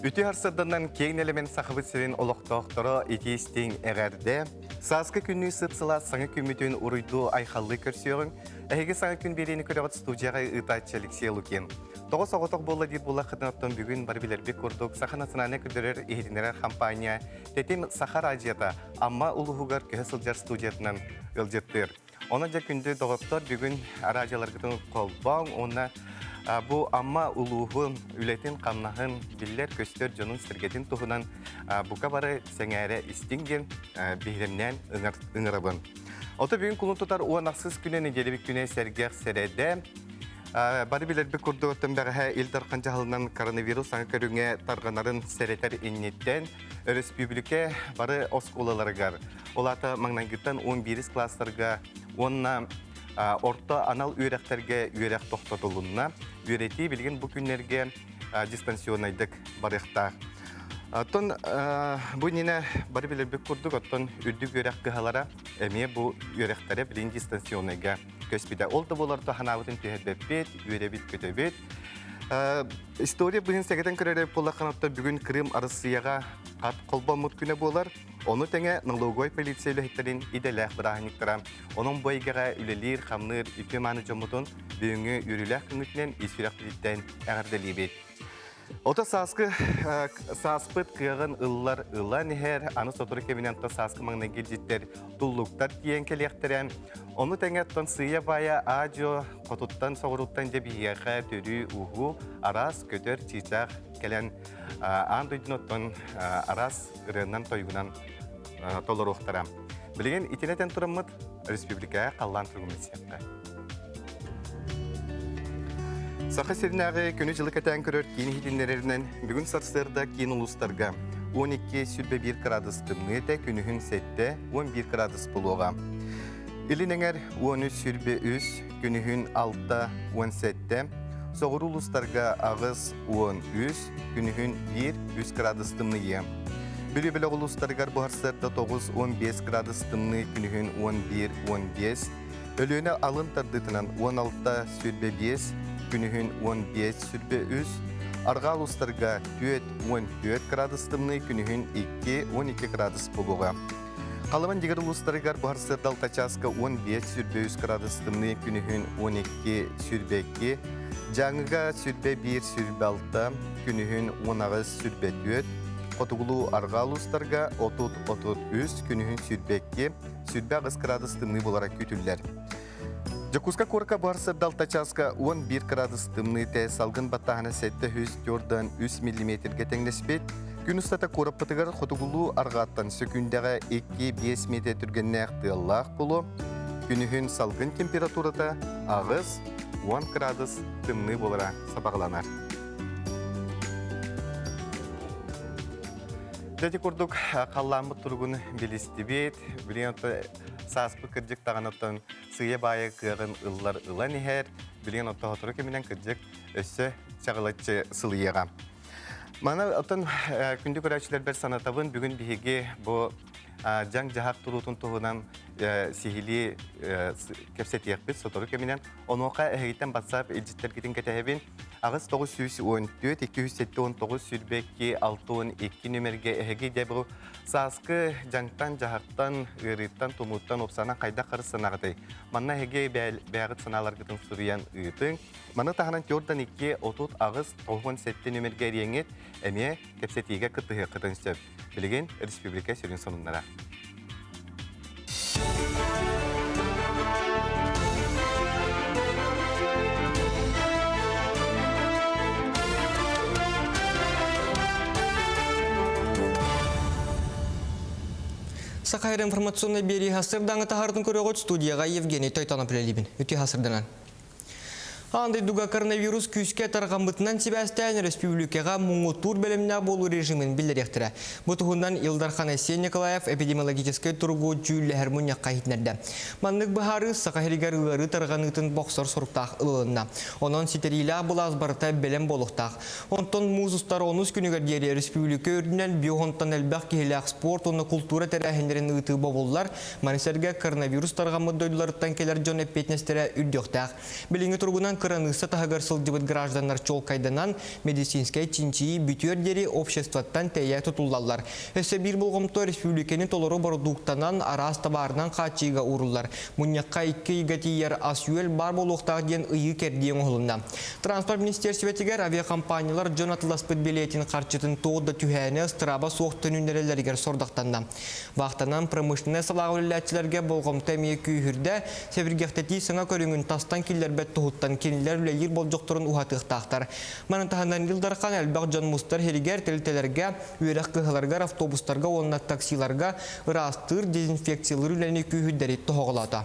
Үтүө сарсыарданан киэҥ нэлэмэн Сахабыт сирин олохтоохторо итии-истиҥ эҕэрдэ! Сааскы күннүү сып-сылаас саҥа күммүтүн уруйдуу айхаллыы көрсүөҕүҥ. Эһиги саҥа күн биэриини көрөҕүт студияҕа ыытааччы Алексей Лукин. Тоҕо соҕотох буолла диир буоллаххытына оттон бүгүн бары билэрбит курдук Саха национальнай көрдөрөр иһитиннэрэр хампаанньа Тэтим Саха радиота Амма улууһугар көһө сылдьар студиятынан ыалдьыттыыр. Онон дьэ күндү доҕоттор бүгүн араадьыйаларгытын холбооҥ уонна бу Амма улууһун үлэтин-хамнаһын биллэр-көстөр дьонун-сэргэтин туһунан бука бары сэҥээрэ истиҥ диэн биһирэмнээн ыҥырабын. Ото бүгүн кулун тутар 16 күнэ нэдиэлэбит күнэ сэргэх сэрэдэ. Бары билэрбит курдук оттон бэҕэһээ Ил Дархан дьаһалынан коронавирус саҥа көрүҥэ тарҕанарын сэрэтэр инниттэн өрөспүүбүлүкэ бары оскуолаларыгар Ол аата маҥнайгыттан 11 класстарга уонна орто анал үөрэхтэргэ үөрэх тохтотулунна. Үөрэтии билигин бу күннэргэ дистанционнайдык барыахтаах. Оттон бу иннинэ бары билэрбит курдук, оттон үрдүк үөрэх кыһалара эмиэ бу үөрэхтэрэ билигин дистанционнайга көспүтэ. Ол да буолар ханаабытын түһэрбэппит, үөрэбит-көтөбүт. История быһын сэгэтэн көрөр буоллаххына, оттон бүгүн Крым Арассыыйаҕа хат холбоммут күнэ буолар. Ону тэҥэ налоговай полиция үлэһиттэрин идэлээх бырааһынньыктара. Онон бу эйгэҕэ үлэлиир-хамныыр үтүө-мааны дьоммутун бүгүҥҥү үөрүүлээх күҥҥүтүнэн ис сүрэхпититтэн эҕэрдэлиибит. Ото сааскы сааспыт кыаҕын ыллар ылан иһэр, аны сотору кэминэн то сааскы маҥнайгы илдьиттэр туллуктар тиийэн кэлиэхтэрэ. Ону тэҥэ оттон сыыйа-баайа аа-дьуо хотуттан соҕурууттан дьэ биһиэхэ төрүү-уһуу араас көтөр чыычаах кэлэн аан дойдуну оттон араас ырыанан-тойугунан толоруохтара. Билигин итини этэн тураммыт республикаҕа халлаан туругун билсиэххэ. Саха сиринээҕи күнү-дьылы кэтээн көрөр киин иһитиннэрэринэн бүгүн сарсыарда киин улуустарга 12,1 кыраадыс тымныы этэ, күнүһүн 7, 11 кыраадыс буолуоҕа. Илин эҥэр 13,3, күнүһүн 6, 17, соҕуруу улуустарга 8, 13, күнүһүн 1, 3 градус тымныйыа. Бүлүү бөлөх улуустарыгар бу сарсыарда 9, 15 градус тымныы, күнүһүн 11, 15, Өлүөнэ алын тардыытынан 16, 25, күнүһүн 15, 23, арҕаа улуустарга 4, 14 градус тымныы, күнүһүн 2, 12 градус буолуоҕа. Халыман дигэр улуустарыгар бу сарсыарда алта чааска 15 23 градус тымныы күнүһүн 12 22, Дьааҥыга 21 26, күнүһүн 18 24, хотугулуу арҕаа улуустарга 30 33, күнүһүн 22, 28 градус тымныы буолара күүтүллэр. Дьокуускай куоракка бу сарсыарда алта чааска 11 градус тымныы тэ салгын баттааһына 703 миллиметргэ тэҥнэспит. Күн устата куораппытыгар хотугулуу арҕааттан сөкүүндэҕэ 2-5 метр түргэннээх тыаллаах буолуо. Күнүһүн салгын температурата 8-10 градус тымныы буолара сабаҕаланар. Дьэ курдук халлааммыт туругун билистибит. Билигин сааспыт кырдьык даҕаны оттон сыыйа-баайа кыаҕын ыллар ылан иһэр, билигин отто сотору кэминэн кырдьык өссө чаҕылыччы сылыйыаҕа. Маны оттон күндү көрөөччүлэрбэр санатабын, бүгүн биһиги бу дьаҥ-дьаһах туруутун туһунан сиһилии кэпсэтиэхпит сотору кэминэн. Онуоха эһигиттэн WhatsApp илдьиттэргитин кэтэһэбин. 8 914 279 22 62 нүмергэ эһиги дьэ бу Сааскы дьаҥтан-дьаһахтан, ыарыыттан, тумууттан уопсанан хайдах харыстанаҕытый? Манна эһиги бэйэҕит санааларгытын суруйан ыытыҥ. Маны таһынан түөртэн 2 38 97 нүмергэ эриэҥҥит эмиэ кэпсэтиигэ кыттыһыаххытын сөп. Билигин республика сүрүн сонуннара. Саха информационнай биэрии хасырдаҥы таһаартын көрөҕүт студияға Евгений Тойтонов үлэлиибин. Үтүө хасырданан. Аан дойдуга коронавирус күүскэ тарҕаммытынан сибээстээн өрөспүүбүлүкэҕэ муҥутуур бэлэмнээх буолуу режимин биллэриэхтэрэ. Бу туһунан Ил Дархан Айсен Николаев эпидемиологическай туругу дьүүллэһэр мунньахха иһитиннэрдэ. Маннык быһаарыы Саха сиригэр ыарыы тарҕаныытын бохсор соруктаах ылылынна. Онон ситэриилээх былаас барыта бэлэм буолуохтаах. Онтон муус устар онус күнүгэр диэри өрөспүүбүлүкэ үрдүнэн биохонтон элбэх киһилээх спорт уонна култуура тэрээһиннэрин ыытыы бобуллар. Маны сэргэ коронавирус тарҕаммыт дойдуларыттан кэлэр дьон эппиэтинэстэрэ үрдүөхтээх. Билиҥҥи туругунан кыраныысса таһыгар сылдьыбыт гражданнар чуолкайданан медицинскэй чинчийии бүтүөр диэри обществоттан тэйэ тутуллаллар. Өссө биир болҕомто республиканы толору бородууктанан, араас табаарынан хааччыйыыга ууруллар. Мунньахха 2 ыйга тиийэр ас-үөл баар буолуохтаах диэн ыйыы-кэрдии оҥоһулунна. Транспорт министиэрстибэтигэр авиакомпаниялар дьон атыласпыт билиэтин харчытын туох да түһээнэ ыстырааба суох төнүннэрэллэригэр сорудахтанна. Вахтанан промышленнай салааҕа үлэлээччилэргэ болҕомто эмиэ күүһүрдэ, сэбиргэхтэтии саҥа көрүҥүн тастан киллэрбэт туһуттан кинилэр үлэлиир болдьохторун уһатыахтаахтар. Маны таһынан Ил Дархан элбэх дьон мустар сиригэр, тэрилтэлэргэ, үөрэх кыһаларыгар, автобустарга уонна таксиларга ыраастыыр, дезинфекциялыыр үлэни күүһүрдэри тоһоҕолоото.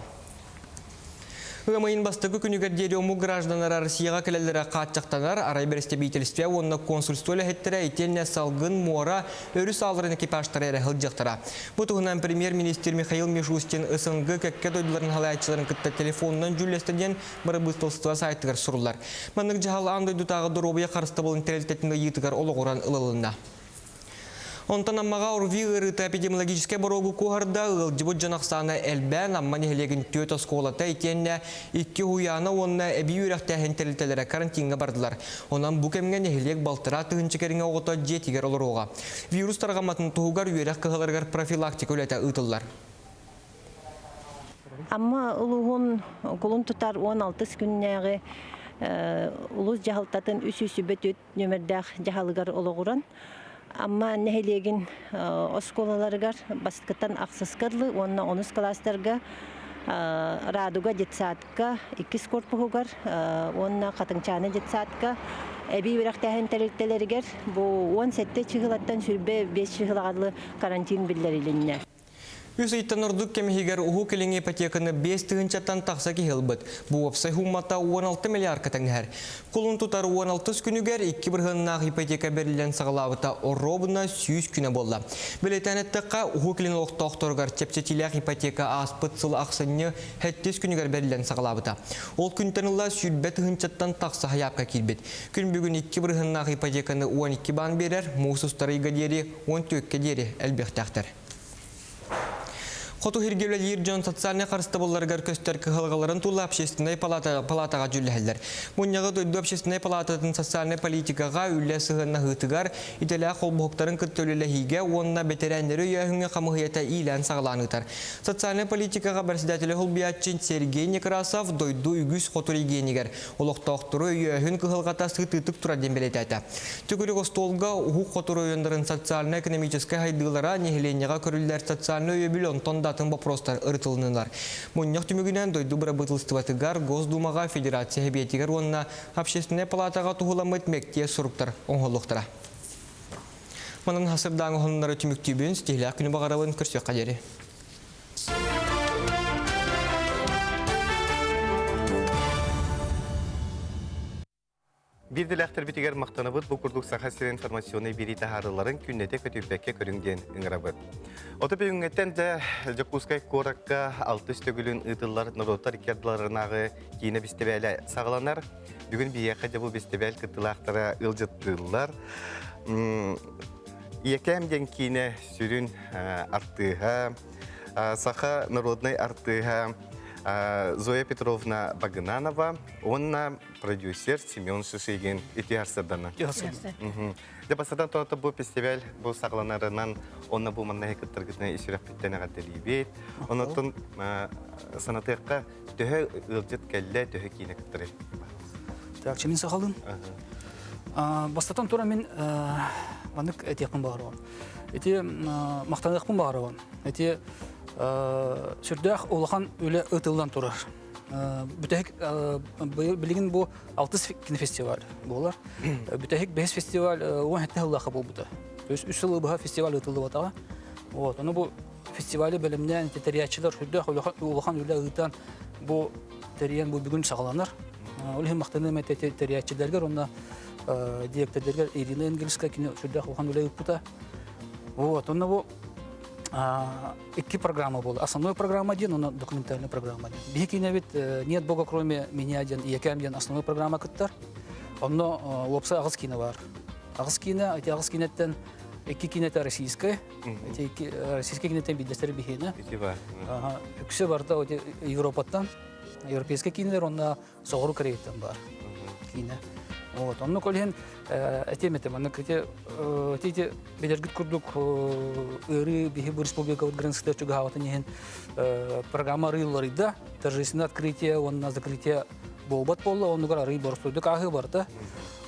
Ыам ыйын бастакы күнүгэр диэри омук гражданнара Россияҕа кэлэллэрэ хааччахтанар, арай бэрэстэбиитэлистибэ уонна консульство үлэһиттэрэ итиэннэ салгын, муора, өрүс аалларын экипажтара эрэ сылдьыахтара. Бу туһунан премьер-министр Михаил Мишустин СНГ кэккэ дойдуларын салайааччыларын кытта телефонунан дьүүллэстэ диэн бырабыыталыстыба сайтыгар суруллар. Маннык дьаһал аан дойдутааҕы доруобуйа харыстабылын тэрилтэтин ыйыытыгар олоҕуран ылылынна. Онтон Аммаҕа ОРВИ ыарыыта эпидемиологическай боруогу куоһарда, ыалдьыбыт дьон ахсаана элбээн, Амма нэһилиэгин түөрт оскуолата итиэннэ икки уһуйаана уонна эбии үөрэхтээһин тэрилтэлэрэ карантиҥҥа бардылар. Онон бу кэмҥэ нэһилиэк 6,5 кэриҥэ оҕото дьиэтигэр олоруоҕа. Вирус тарҕамматын туһугар үөрэх кыһаларыгар профилактика үлэтэ ыытыллар. Амма улууһун кулун тутар 16 күннээҕи улуус дьаһалтатын 304 нүөмэрдээх дьаһалыгар олоҕуран Амма нэһилиэгин оскуолаларыгар бастакыттан ахсыска дылы уонна онус кылаастарга Радуга детсадка иккис корпуһугар уонна Хатыҥчаана детсадка эбии үөрэхтээһин тэрилтэлэригэр бу 17 чыһылаттан 25 чыһылаҕа дылы карантин биллэрилиннэ. Үс ыйтан ордук кэм иһигэр Уһук Илиҥҥи ипотеканы 5 тыһыынчаттан тахса киһи ылбыт. Бу уопсай суумата 16 миллиардка тэҥнэһэр. Кулун тутар 16 күнүгэр 2 бырыһыаннаах ипотека бэриллэн саҕалаабыта оруобуна 100 күнэ буолла. Бэлиэтээн эттэххэ, Уһук Илин олохтоохторугар чэпчэтиилээх ипотека ааспыт сыл ахсынньы 7 күнүгэр бэриллэн саҕалаабыта. Ол күнтэн ыла 20 тыһыынчаттан тахса сайаапка киирбит. Күн бүгүн 2 бырыһыаннаах ипотеканы 12 баан биэрэр, муус устар ыйга диэри 14-кэ диэри элбиэхтээхтэр. Хоту сиргэ үлэлиир дьон социальнай харыстабылларыгар көстөр кыһалҕаларын тула общественнай палата, палатаҕа дьүүллэһэллэр. Мунньаҕы дойду общественнай палататын социальнай политикаҕа, үлэ сыһыаннаһыытыгар, идэлээх холбоһуктарын кытта үлэлэһиигэ уонна бэтэрээннэри өйөөһүҥҥэ хамыыһыйата иилээн-саҕалаан ыытар. Социальнай политикаҕа председателэ солбуйааччы Сергей Некрасов дойду үгүс хоту регионигэр олохтоохтору өйөөһүн кыһалҕата сытыытык турар диэн бэлиэтээтэ. Төгүрүк остуолга Уһук Хоту оройуоннарын социально-экономическай сайдыылара, нэһилиэнньэҕэ көрүллэр социальнай өйөбүл онтон да атын боппуруостар ырытылыннылар. Мунньах түмүгүнэн дойду бырабыыталыстыбатыгар, Госдумаҕа, Федерация Сэбиэтигэр уонна Общественнай палатаҕа туһуламмыт мэктиэ суруктар оҥоһуллуохтара. Манан хасырдааҥы оһоннору түмүктүүбүн, ситиһилээх күнү баҕарабын, көрсүөххэ диэри. Биир дэлээхтэрбитигэр махтанабыт бу курдук Саха сирин информационнай биэрии таһаарыыларын күннэтэ көтүппэккэ көрүҥ диэн ыҥырабыт. Ото бүгүҥҥэттэн дьэ Дьокуускай куоракка алтыс төгүлүн ыытыллар норуоттар икки ардыларынааҕы киинэ бэстибээлэ саҕаланар. Бүгүн биһиэхэ дьэ бу бэстибээл кыттыылаахтара ыалдьыттыыллар. Ийэкээм диэн киинэ сүрүн артыыһа, саха народнай артыыһа Зоя Петровна Багынанова уонна продюсер Семен Шишигин ити арсырдана. Дьэ бастатан туран бу фестиваль бу саҕаланарынан онно бу манна кыттаргытына исүрэхпиттэн эҕэрдэлиибит. Онотон санатыахха төһө ыалдьыт кэллэ, төһө киинэ кыттары? Так, мин сахалын. Бастатан туран мин маннык этиэхпин баҕарабын. Ити махтаныахпын баҕарабын. Ити сүрдээх улахан үлэ ытыллан турар. Бүтэһик билигин бу алтыс кинофестиваль буолар. Бүтэһик бэһис фестиваль 17 сыллаахха буолбута. То есть үс сыл быһа фестиваль ытыллыбатаҕа. Вот, ону бу фестивали бэлэмнээн тэрийээччилэр сүрдээх улахан үлэ ыытан бу тэрийэн бу бүгүн саҕаланар. Ол иһин махтаныам этэ тэрийээччилэргэр уонна диэктэрдэргэр Ирина Энгельска кини сүрдээх улахан үлэ ыыппыта. Вот, онно бу икки программа буолла. Основной программа диэн, уонна документальная программа диэн. Биһи киинэбит «Нет Бога, кроме меня» диэн, «Ийэкээм» диэн основной программа кыттар. Онно уопсай аҕыс киинэ бар. Аҕыс киинэ, ити аҕыс киинэттэн икки киинэтэ российскай, ити икки российскай киинэттэн биирдэстэрэ биһиэнэ. Ити бар. Үксэ барыта Европаттан. Европейскай киинэлэр онно Соҕуруу Кореяттан баар киинэ. Вот, онно колиһин этиэм этэ, маннык ити ити билэргит курдук ыарыы биһи бу республикабыт границата чугаһаабытын иһин программа арыйылларыйда, торжественное открытие уонна закрытие буолбат буолла, оннугар арый боростуойдук ааһыы барда.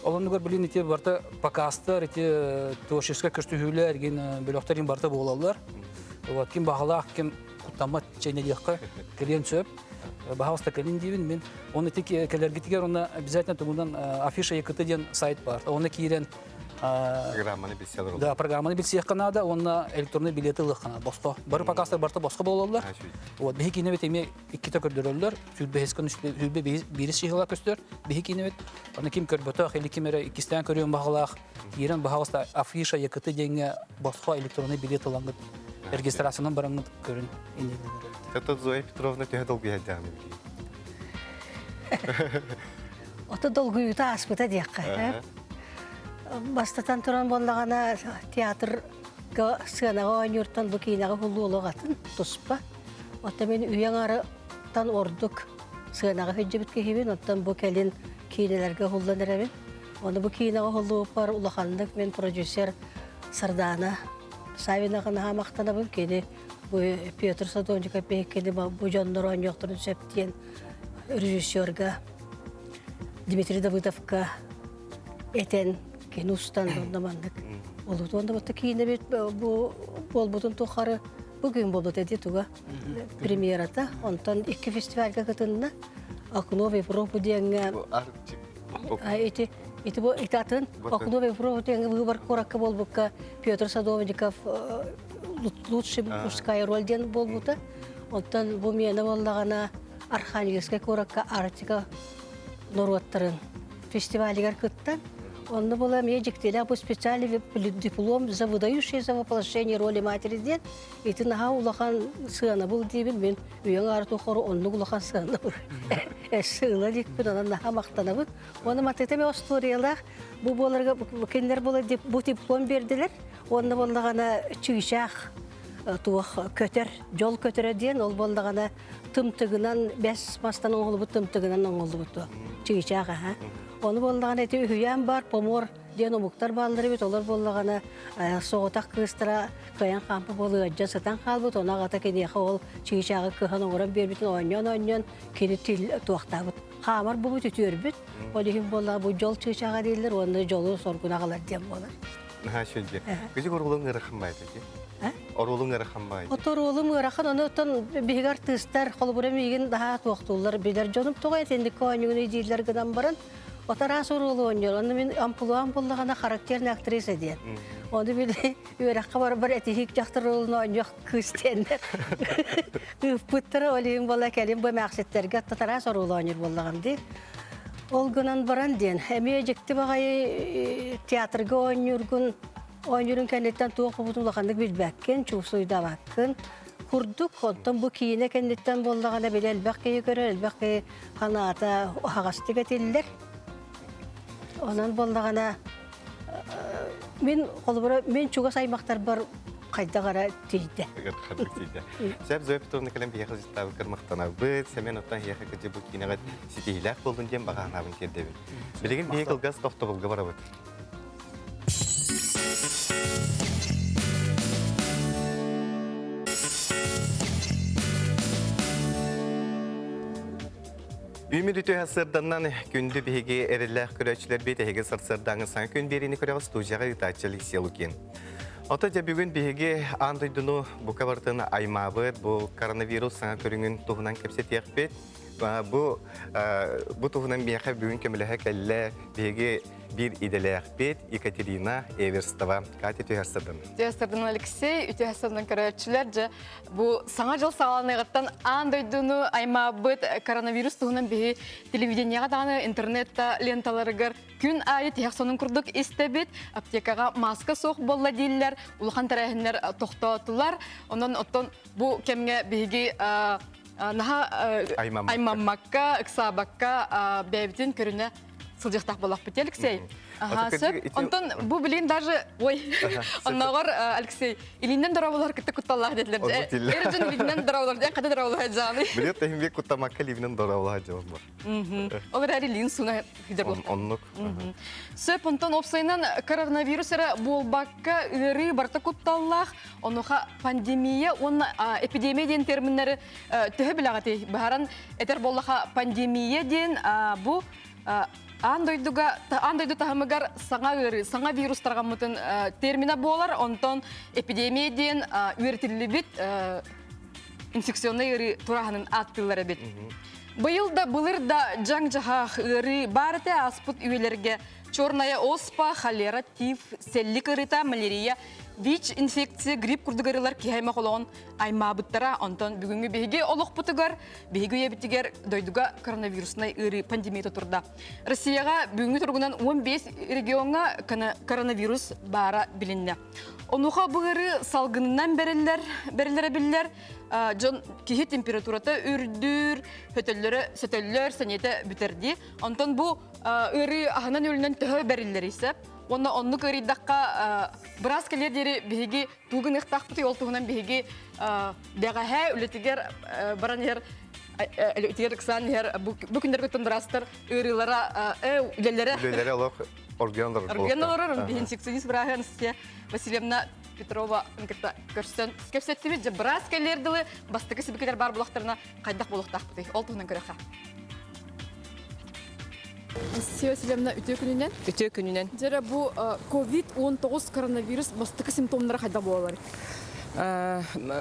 Ол оннугар билин ити барта покастар, ити творческай көстүһүүлэр, гин бөлөхтөр ин барта буолаллар. Вот, ким баҕалаах, ким куттаммат чэйнэлиэххэ кэлиэн сөп. Баһаалыста кэлин диибин мин. Оны ити кэлэргитигэр онно обязательно тугунан афиша ЯКТ диэн сайт бар. Онно киирэн программаны билсиэххэ Да, программаны билсиэххэ наада уонна электронный билеты ылыахха наада босхо. Бары показтар барыта босхо буолаллар. Вот биһи киинэбит эмиэ иккитэ көрдөрөллөр. Сүүрбэһис күн сүүрбэ биирис чыһыла көстөр. Биһи киинэбит. Аны ким көрбөтөх или ким эрэ иккистээн көрүөн баҕалаах киирэн баһаалыста афиша ЯКТ диэҥҥэ босхо электронный билет ылаҥҥыт регистрациянан бараҥҥыт көрүн иннилэнэр эбит. Это Зоя Петровна төһө долгуйа билии? Ото долгуйута ааспыта диэххэ. Бастатан туран буоллаҕына театрга сыанаҕа оонньууртан бу киинэҕэ уһуллуу олох атын туспа. Оттон мин үйэҥ арытан ордук сыанаҕа сылдьыбыт киһибин, оттон бу кэлин киинэлэргэ уһуллан эрэбин. Ону бу киинэҕэ уһуллубуппар улаханнык мин продюсер Сардаана Савинаҕа наһаа махтанабын. Кини бу Петр Садовников биһиккини бу дьоннор оонньуохтарын сөп диэн режиссерга Дмитрий Давыдовка этэн кини устан онно маннык олут уонна бу киинэбит бу буолбутун тухары бу күн буолбут эди туга премьерата онтон икки фестивальга кытынна Окно в Европу диэҥҥэ ити ити бу ити атын Окно в Европу диэҥҥэ выбор куоракка буолбукка Петр Садовников лучший мужская роль диэн буолбута оттон бу миэнэ буоллаҕына Архангельскай куоракка Арктика норуоттарын фестивалигар кыттан, онно була эмиэ дьиктилээх бу специальный диплом за выдающееся воплощение роли матери диэн ити наһаа улахан сыанабыл диибин мин үйэҥ аара тухары оннук улахан сыанабыл эссе ыла иликпин онон наһаа махтанабын уонна матыта эмиэ остуоруйалаах бу буоларга кинилэр була бу диплом биэрдилэр уонна буоллаҕына чыычаах туох көтөр дьол көтөрө диэн ол буоллаҕына тымтыгынан бэс мастан оҥоһуллубут тымтыгынан оҥоһуллубут чыычаах аһа ону буоллаҕына ити үһүйээн бар помор диэн омуктар бааллар эбит олор буоллаҕына соҕотох кыыстара кыайан хаампа буола ыалдьан сытан хаалбыт ону аҕата киниэхэ ол чыычааҕы кыһан оҥорон биэрбитин оонньоон оонньоон кини тил туохтаабыт хаамар бубут үтүөрбүт ол иһин буоллаҕа бу дьол чыычааҕа дииллэр уонна дьолу соргуну аҕалар диэн буолар Наһаа үчүгэй. Күзүк оруолуҥ ыарахан баайда дии. Оруолуҥ ыарахан баайда. От оруолум ыарахан, ону оттон биһиги артыыстар, холобура миигин наһаа туохтууллар, билэр дьонум тоҕо итинник оонньууну дииллэр гынан баран, от араас оруолу оонньуур. Онно мин амплуам буллаҕына характерная актриса диэн. Ону били үөрэххэ барбар этиһик дьахтар оруолун оонньуох кыыс диэннэр ыыппыттара ол иһин буола кэлин бу эмээхситтэргэ араас оруолу оонньуур буоллаҕым дии. Ол гынан баран диэн, эмиэ дьикти баҕайы театрга оонньуургун, оонньуурун кэнниттэн туох буолбутун улаханнык билбэккин, чуусуйдабаккын курдук. Онтон бу киинэ кэнниттэн буоллаҕына били элбэх киһи көрөр, элбэх киһи санаата аһаҕастык этиллэр. Онон буоллаҕына мин холобура мин чугас аймахтарбар хайдах эрэ тиийдэ. Хардык тиийдэ. Сөп Зоя Петровна кэлэн биһиэхэ сыстаабыккар махтанабыт. Сэмэн оттон эһиэхэ кыдьы бу киинэҕит ситиһиилээх буоллун диэн баҕа санаабын тиэрдэбин. Билигин биһиги кылгас тохтобулга барабыт. Үүмүт үтүө сырданнан күндү биһиги эрэллээх көрөөччүлэрбит эһиги сарсыардааҥы саҥа күн биэриини көрөҕүт студияҕа ыытааччы Алексей Лукин. Ото дьэ бүгүн биһиги аан дойдуну бука барытын аймаабыт бу коронавирус саҥа көрүҥүн туһунан кэпсэтиэхпит. Бу бу туһунан миэхэ бүгүн көмөлөһө кэллэ биһиги биир идэлээхпит Екатерина Эверстова. Катя түһэр Түһэр Алексей, үтүө сырдын көрөөччүлэр дьэ Бу саҥа дьыл саҕаланыаҕыттан аан дойдуну аймаабыт коронавирус туһунан биһи телевидениеҕа даҕаны интернетта ленталарыгар күн аайы тиһэх сонун курдук истэбит. Аптекаҕа маска суох буолла дииллэр, улахан тэрээһиннэр тохтоотулар. Онон оттон бу кэмҥэ биһиги наһаа аймаммакка, ыксаабакка бэйэбитин көрүнэ сылдьыахтаах буоллахпыт Алексей. Аха, сөп. Онтон бу билин даже, ой, оннооҕор Алексей, илиинэн дорооболор кытта кутталлаах диэтилэр. Эр дьон илиинэн дорооболор диэн хата дорооболор дьааны. Билет тэһин куттамакка илиинэн дорооболор дьон бар. Ол эрээри илиин сууна хидер Оннук. Сөп, онтон опсайынан коронавирус эрэ буолбакка ыарыы барыта кутталлаах, онуоха пандемия уонна эпидемия диэн терминнэри төһө билэҕитий? Быһааран этэр буоллаха пандемия диэн бу аан дойдуга аан дойду таһымыгар саҥа ыарыы, саҥа вирус тарҕаммытын терминэ буолар, онтон эпидемия диэн үөрэтиллибит инфекционнай ыарыы турааһынын ааттыыллар эбит. Быйыл да былыр да дьаҥ-дьаһах ыарыы баар этэ ааспыт үйэлэргэ черная оспа, холера, тиф, сэллик ыарыыта, малярия, ВИЧ инфекция, грипп курдук ыарыылар киһи аймах олоҕун аймаабыттара. Онтон бүгүҥҥү биһиги олохпутугар, биһиги үйэбитигэр дойдуга коронавируснай ыарыы пандемията турда. Россияҕа бүгүҥҥү туругунан 15 региоҥҥа коронавирус баара билиннэ. Онуоха бу ыарыы салгынынан бэриллэр, бэриллэрэ биллэр. Дьон киһи температурата үрдүүр, хөтөллөрө сөтөллөр, сэниэтэ бүтэр дии. Онтон бу ыарыы аһынан-үөлүнэн төһө бэриллэрий сөп? Уонна оннук ыарыйдахха быраас кэлиэр диэри биһиги тугу гыныахтаахпытый ол туһунан биһиги бэҕэһээ үлэтигэр баран иһэр үлэтигэр ыксаан иһэр бу күннэргэ быраастар ыарыылара үлэлэрэ үлэлэрэ олох оргуйан олорор оргуйан олорор биһин инфекционист бырааһы Анастасия Васильевна Петрова кытта көрсөн кэпсэттибит дьэ быраас кэлиэр дылы бастакы сибикилэр баар булахтарына хайдах буолуохтаахпытый ол туһунан көрөххө Анастасия Васильевна, үтүө күнүнэн. Үтүө күнүнэн. Дьэрэ бу COVID-19 коронавирус бастакы симптомнара хайдах буолалар?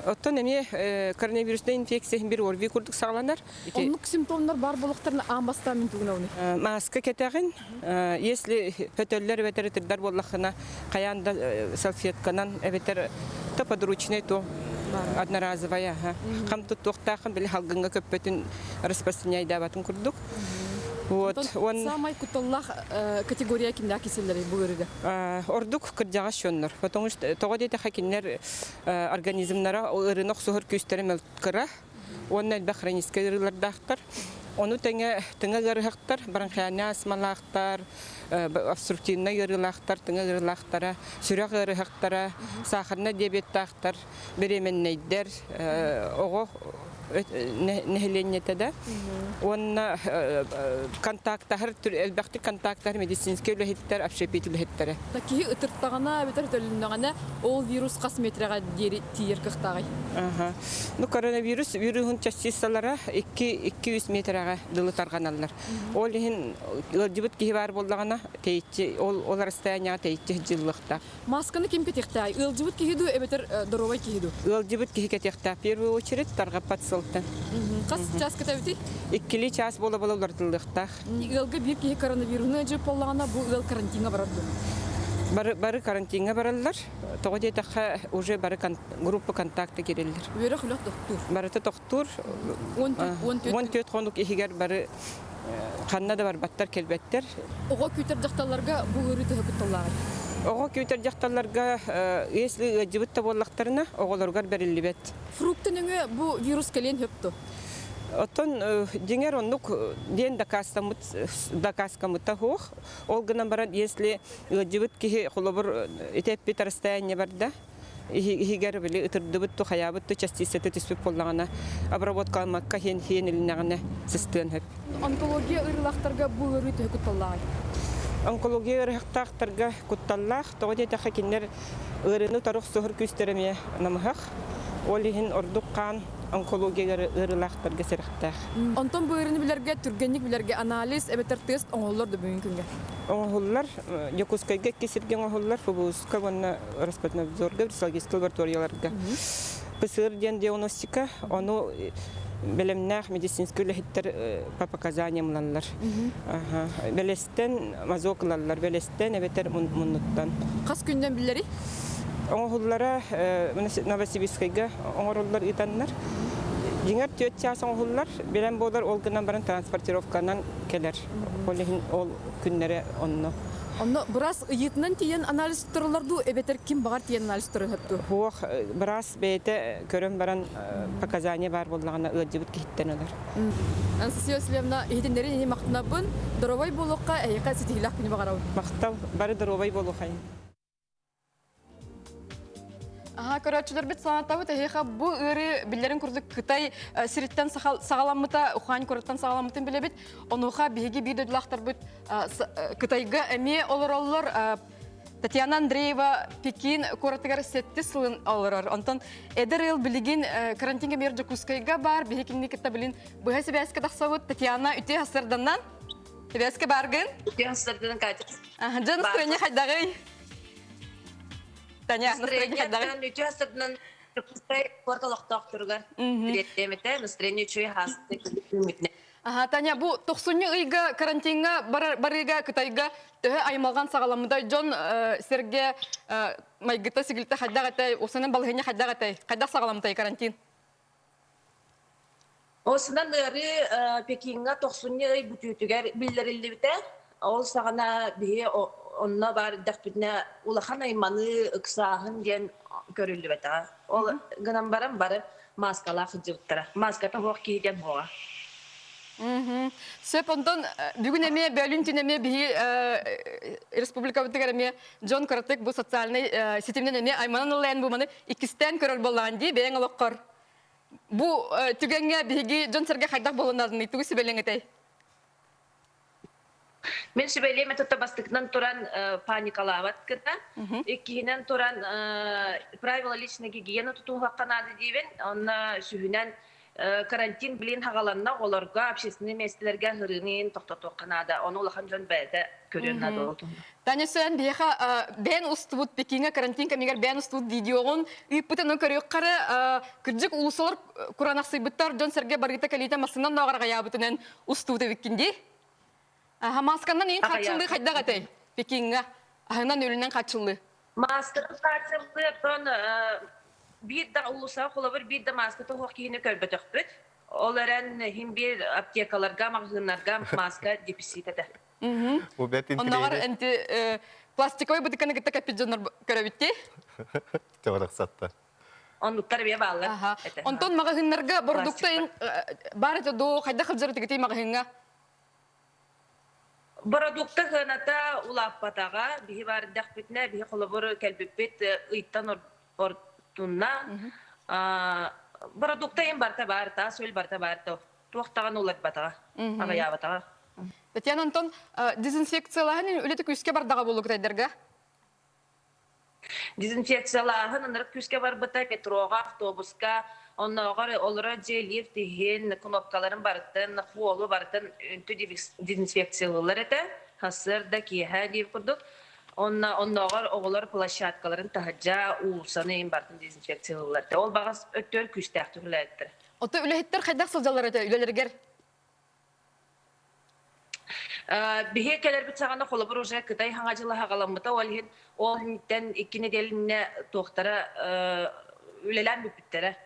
Оттон эмиэ коронавируснай инфекция бир ОРВИ курдук саҕаланар. Оннук симптомнар бар буолуохтарына аан бастаан мин тугунабыный? Маска кэтэҕин, если көтөллөр эбэтэр ытырдар буоллаххына, хайаан да салфетканан эбэтэр то подручный то одноразовая хам туттуохтааххын били халгыҥҥа көппөтүн распространяйдаабатын курдук. Вот, он самай кутталлаах категория кимнээх киселлэрий бу ыарыыга? Ордук кырдьаҕас дьоннор. Потому что тоҕо диэтэххэ кинилэр организмнара ыарыыны охсуһар күүстэрэ кыра уонна элбэх хроническай ыарыылардаахтар. Ону тэҥэ тыҥа ыарыһахтар, бронхиальнай астмалаахтар, обструктивнай ыарыылаахтар, тыҥа ыарыылаахтара, сүрэх ыарыһахтара, сахарнай диабеттаахтар, беременнэйдэр, оҕо нэһилиэнньэтэ да уонна контактаһар элбэхтик контактаһар медицинскэй үлэһиттэр, общепит үлэһиттэрэ. Киһи ытыртаҕына эбэтэр төлөннөҕүнэ ол вирус хас метрэҕэ диэри тиийэр кыахтааҕый? Ну, коронавирус вируһун частицалара 2-200 метрэҕэ дылы тарҕаналлар. Ол иһин ыалдьыбыт киһи баар буоллаҕына, тэйиччи, ол, ол расстоянияҕа тэйиччи сылдьыллыахтаах. Масканы ким кэтиэхтээх? Ыалдьыбыт киһи дуу эбэтэр доруобай киһи дуу? Ыалдьыбыт киһи кэтиэхтээх. В первую очередь тарҕаппат сылтан. Хас час кэтэбитий? Иккилии час буола-буола уларытыллыахтаах. Ыалга биир киһи коронавируһу ыалдьыбыт буоллаҕына, бу ыал карантиҥҥа барар дуо? Бары, бары карантиҥҥа бараллар. Тоҕо диэтэххэ, уже бары группа контакта кириллэр. Үөрэх үлэх тохтуур. Барыта тохтуур. 14 хонук иһигэр бары ханна да барбаттар, кэлбэттэр. Оҕо күүтэр дьахталларга бу ыарыы төһө кутталлааҕый? Оҕо күүтэр дьахталларга если ыалдьыбыт да буоллахтарына, оҕолоругар бэриллибэт. Фрукта нөҥүө бу вирус кэлиэн сөп дуо? Оттон дьиҥэр оннук диэн дакаастаммыт дакааскаммыта суох. Ол гынан баран, если ыалдьыбыт киһи холобур ити эппит расстояние барда, иһигэр били ытырдыбыт ту хайаабыт ту частицата түспүт буоллаҕына обработкаламмакка хиэн хиэн илиннэҕинэ сыстыан сөп. Онкология ыарыылаахтарга бу ыарыы төһө кутталлааҕый? Онкология ыарыһахтаахтарга кутталлаах. Тоҕо диэтэххэ кинилэр ыарыыны утары охсуһар күүстэрэ эмиэ намыһах. Ол иһин ордук хаан онкология ыарыылаахтарга сэрэхтээх. Онтон бу ыарыыны билэргэ, түргэнник билэргэ анализ эбэтэр тест оҥоһуллар да бүгүн күҥҥэ? Оҥоһуллар. Дьокуускайга икки сиргэ оҥоһуллар. ФБУСка уонна Роспотребнадзорга, физиологическай лабораторияларга. ПСР диэн диагностика, ону бэлэмнээх медицинскэй үлэһиттэр по показаниям ылаллар. Бэлэстэн мазок ылаллар, бэлэстэн эбэтэр муннуттан. Хас күннэн биллэрий? Оҥоһуллара Новосибирскайга оҥоруллар ыытаннар. Дьиҥэр түөрт чаас оҥоһуллар, бэлэм буолар, ол гынан баран транспортировканан кэлэр. Ол иһин ол күннэрэ онно. Онно быраас ыйыытынан тиийэн анализ туттарыллар дуу, эбэтэр ким баҕар тиийэн анализ туттарыан сөп дуу? Суох, быраас бэйэтэ көрөн баран показания баар буоллаҕына ыалдьыбыт киһиттэн ылар. Анастасия Васильевна, иһитиннэрин иһин махтанабын. Доруобай буолуохха, эһиэхэ ситиһиилээх күнү баҕарабын. Махтал, бары доруобай буолуохайын. Аха, көрөөччүлэрбит санатабыт, эһиэхэ бу ыарыы биллэрин курдук Кытай сириттэн саҕаламмыта, Ухань куораттан саҕаламмытын билэбит. Онуоха биһиги биир дойдулаахтарбыт Кытайга эмиэ олороллор. Татьяна Андреева Пекин куоратыгар сэттис сылын олорор. Онтон эдэр ыал билигин карантин кэмигэр Дьокуускайга баар. Биһи кинини кытта билин быһа сибээскэ тахсабыт. Татьяна, үтүө хасырданнан. Сибээскэ бааргын? Үтүө хасырданан, Катя. Дьон настроение хайдаҕый? Таня, настроение хайдаҕый? Үтүө хасырданан Дьокуускай куорат олохтоохторугар тириэртиэм этэ. Настроение үчүгэй хаасты күммүтүнэн. Аха, Таня, бу тохсунньу ыйга карантиҥҥа барыыга Кытайга төһө аймалҕан саҕаламмытай? Дьон сэргэ майгыта сигилитэ хайдах этэй? Усанан балаһыанньа хайдах этэй? Хайдах саҕаламмытай карантин? Осунан ыарыы Пекиҥҥа тохсунньу ый бүтүүтүгэр биллэриллибитэ. Ол саҕана биһи онно баар эрдэхпитинэ улахан айманыы, ыксааһын диэн көрүллүбэтэҕэ. Ол гынан баран бары мааскалаах сылдьыбыттара. Мааската суох киһи диэн суоҕа. Сөп, онтон бүгүн эмиэ бөлүн түн эмиэ биһи республикабытыгар эмиэ дьон кыратык бу социальнай ситиминэн эмиэ айманан ыллаан бу маны иккистээн көрөр буоллаҕын дии бэйэҥ олоххор. Бу түгэҥҥэ биһиги дьон-сэргэ хайдах буолунарный, тугу сүбэлиэҥ этэй? Мин сүбэлиэм этэ бастакынан туран паникалаабат гына, иккиһинэн туран правила личной гигиены тутуһуохха наада диибин, онно сүһүнэн карантин билин хагаланна оҕолорго общественный миэстэлэргэ ыһырыыны тохтотуохха наада, ону улахан дьон бэйэтэ көрүөн наада ол туһунан. Таня Сөөн биһиэхэ бэйэн устубут Пекиҥҥэ карантин кэмигэр бэйэн устубут видеоҕун ыыппытын ону көрүөххэ кырдьык уулуссалар кураанахсыйбыттар дьон-сэргэ барыыта кэлиитэ массыынан ноҕор аҕайаабытынан устубут эбиккин дии. Масканнан иин хааччыллыы хайдах этэй Пекиҥҥэ? Аһынан өлүнэн хааччыллыы. Масканан хааччыллыы оттон биир да уулуссаҕа холобур биир да мааската суох киһини көрбөтөхпүт. Ол эрэн иһин биир аптекаларга, маҕаһыыннарга маска дефицит этэ. Бу бэрт Оннооҕор энти пластиковай бытыканы кытта кэппит дьоннор көрөбүт дии. Чабырахсаттар. Оннуктар эмиэ бааллар. Онтон маҕаһыыннарга бородукта баар этэ дуу, хайдах сылдьар этигитий маҕаһыыҥҥа? Бородуукта сыаната улааппатаҕа. Биһи баар эрдэхпитинэ, биһи холобур кэлбиппит ыйтан ортунна. Бородуукта иһин барыта баар, таас үөл барыта баар туох даҕаны уларбатаҕа, аҕыйаабатаҕа. Татьяна, онтон дезинфекциялааһын үлэтэ күүскэ бардаҕа буолуо кытайдарга? Дезинфекциялааһын ынырык күүскэ барбыта метроҕа, автобуска, оннооҕор олорор дьиэ лифт иһин кнопкаларын барытын, холу барытын үнтү дезинфекциялыыллар этэ. Сарсыарда, киэһэ диир курдук. Онно оннооҕор оҕолор площадкаларын таһырдьа уулуссаны иһин барытын дезинфекциялыыллар этэ. Ол баҕас өттүгэр күүстээхтик үлэлээттэр. Оттон үлэһиттэр хайдах сылдьаллар этэ үлэлэригэр? Биһи кэлэрбит саҕана холобур уже Кытай хаҥа дьыла хаҕаламмыта, ол иһин ол инниттэн икки нэдиэлэннэ туохтара үлэлээн бүппүттэрэ.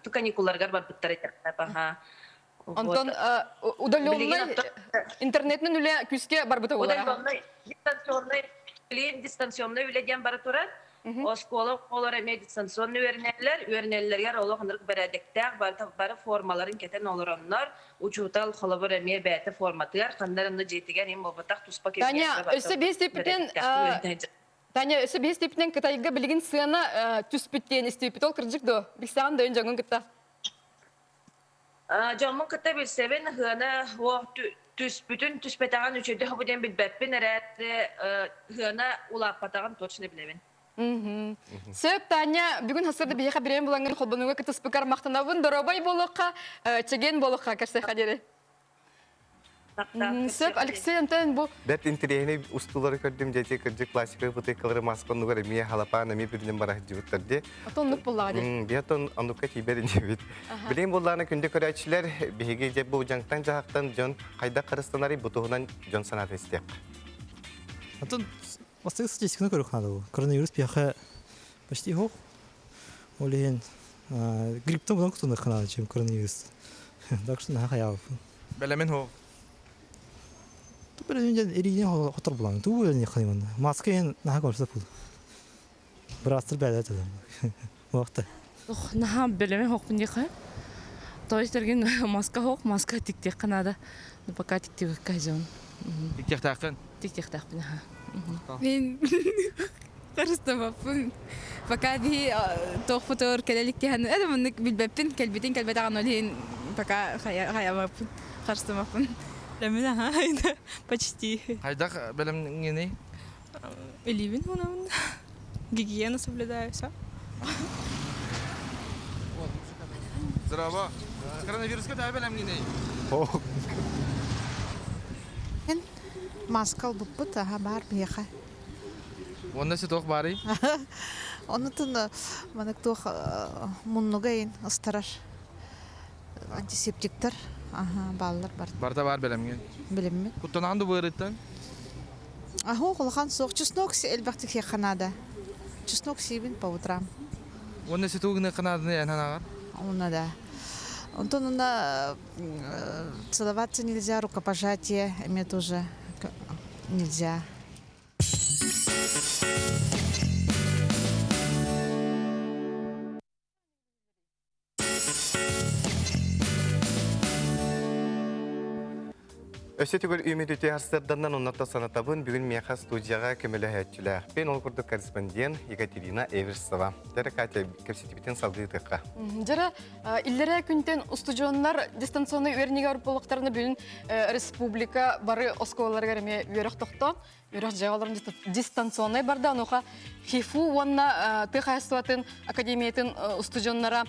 Ту каникулларыгар барбыттара этэ. Онтон удаленный интернетинэн үлэ күүскэ барбыта буолара. Удаленный дистанционный билигин дистанционный үлэ диэн бара турар. Оскуола оҕолор эмиэ дистанционно үөрэнэллэр. Үөрэнэллэригэр олох ынырык бэрээдэктээх, бары формаларын кэтэн олороннор, учуутал холобур эмиэ бэйэтэ форматыгар, ханна эрэ дьиэтигэр им буолбатах туспа Таня, өссө биэс тиэппитин Таня, өссө биэс тиэппитинэн Кытайга билигин сыана түспүт диэн истибиппит. Ол кырдьык дуо? Билсэҕин да дьоҥҥун кытта? Дьоммун кытта билсэбин, ыһыана түспүтүн, түспэтэҕин үчүгэйдик хобу диэн билбэппин эрээри, ыһыана улааппатаҕын точно билэбин. Сөп, Таня, бүгүн хасырда биһиэхэ бириэн булаҥҥын холбонууга кытыспыкар махтанабын. Доруобай буолуохха, чэгиэн буолуохха, көрсүөххэ диэри. Сөп, Алексей, онтон бу... Бэрт интэриэһинэй устуулары көрдүм, дьэ кырдьык классика бутылкалары маска оннугар эмиэ халапаан эмиэ бүрүнэн бара сылдьыбыттар дии. Ото оннук буоллаҕа дии. Биһи оннукка тиийбэт инибит. Билигин буоллаҕына күндү көрөөччүлэр, биһиги дьэ бу дьаҥтан-дьаһахтан дьон хайдах харыстанарый бу туһунан дьон санаатын истиэххэ. Антон, бастакы статистиканы көрүөх наада бу. Коронавирус биһиэхэ почти суох. Ол иһин грипптан булан кутунуохха наада, чем коронавирус. Так что наһаа хайаабыппын. Бэлэмин суох. Бір ирине хотор булан. Туу не хайман. Маска ен наха көрсө пул. Бырастыр бәле тәдем. Вакыты. Ох, наха белеме хокпун дихай. То есть терген маска хок, маска тиктек канада. Ну пока тиктек кажон. Тиктектақын? Тиктектақпын, аха. Мен харыстамаппын. Пока би тоохпутугар кэлэлик тиһэн это маннык билбэппин, кэлбитин кэлбэтэҕин ол иһин пока хайамаппын, харыстамаппын. Бэлэмин аха, почти. Хайдах бэлэмҥиний? Илиибин хунабын. Гигиена соблюдаю, все. Здорово. Коронавируска да бэлэмҥиний? Маска ылбыппыт, аха, баар биһиэхэ. Уонна ситох баарый? Онутун манык туох муннуга ин ыстарар антисептиктар аха бааллар бар. Барта бар бэлэмҥин. Билиммит. Куттанаан да быарыттан? Аху улахан суох чеснок элбэхтик сиэххэ наада. Чеснок сиибин по утрам. Уонна ситу гыныахха нааданы эн санааҕар? Онно да. Онтон онно целоваться нельзя, рукопожатие мне тоже нельзя. Өссө төгүл үмүтүтү харсырданнан оннотто санатабын бүгүн миэхэ студияға көмөлөһөөччүлээхпин ол курдук корреспондент Екатерина Эверсова. Дьэрэ Катя кэпсэтибитин салгыы тыахха. Дьэрэ иллэрээ күнтэн устудьуоннар дистанционнай үөрэнии болуктарына бүгүн республика бары оскуолаларыгар эмиэ үөрэх тохтоон үөрэх дьиэҕэ дистанционнай барда онуоха ХИФУ уонна тыа хаһайыстыбатын академиятын устудьуоннара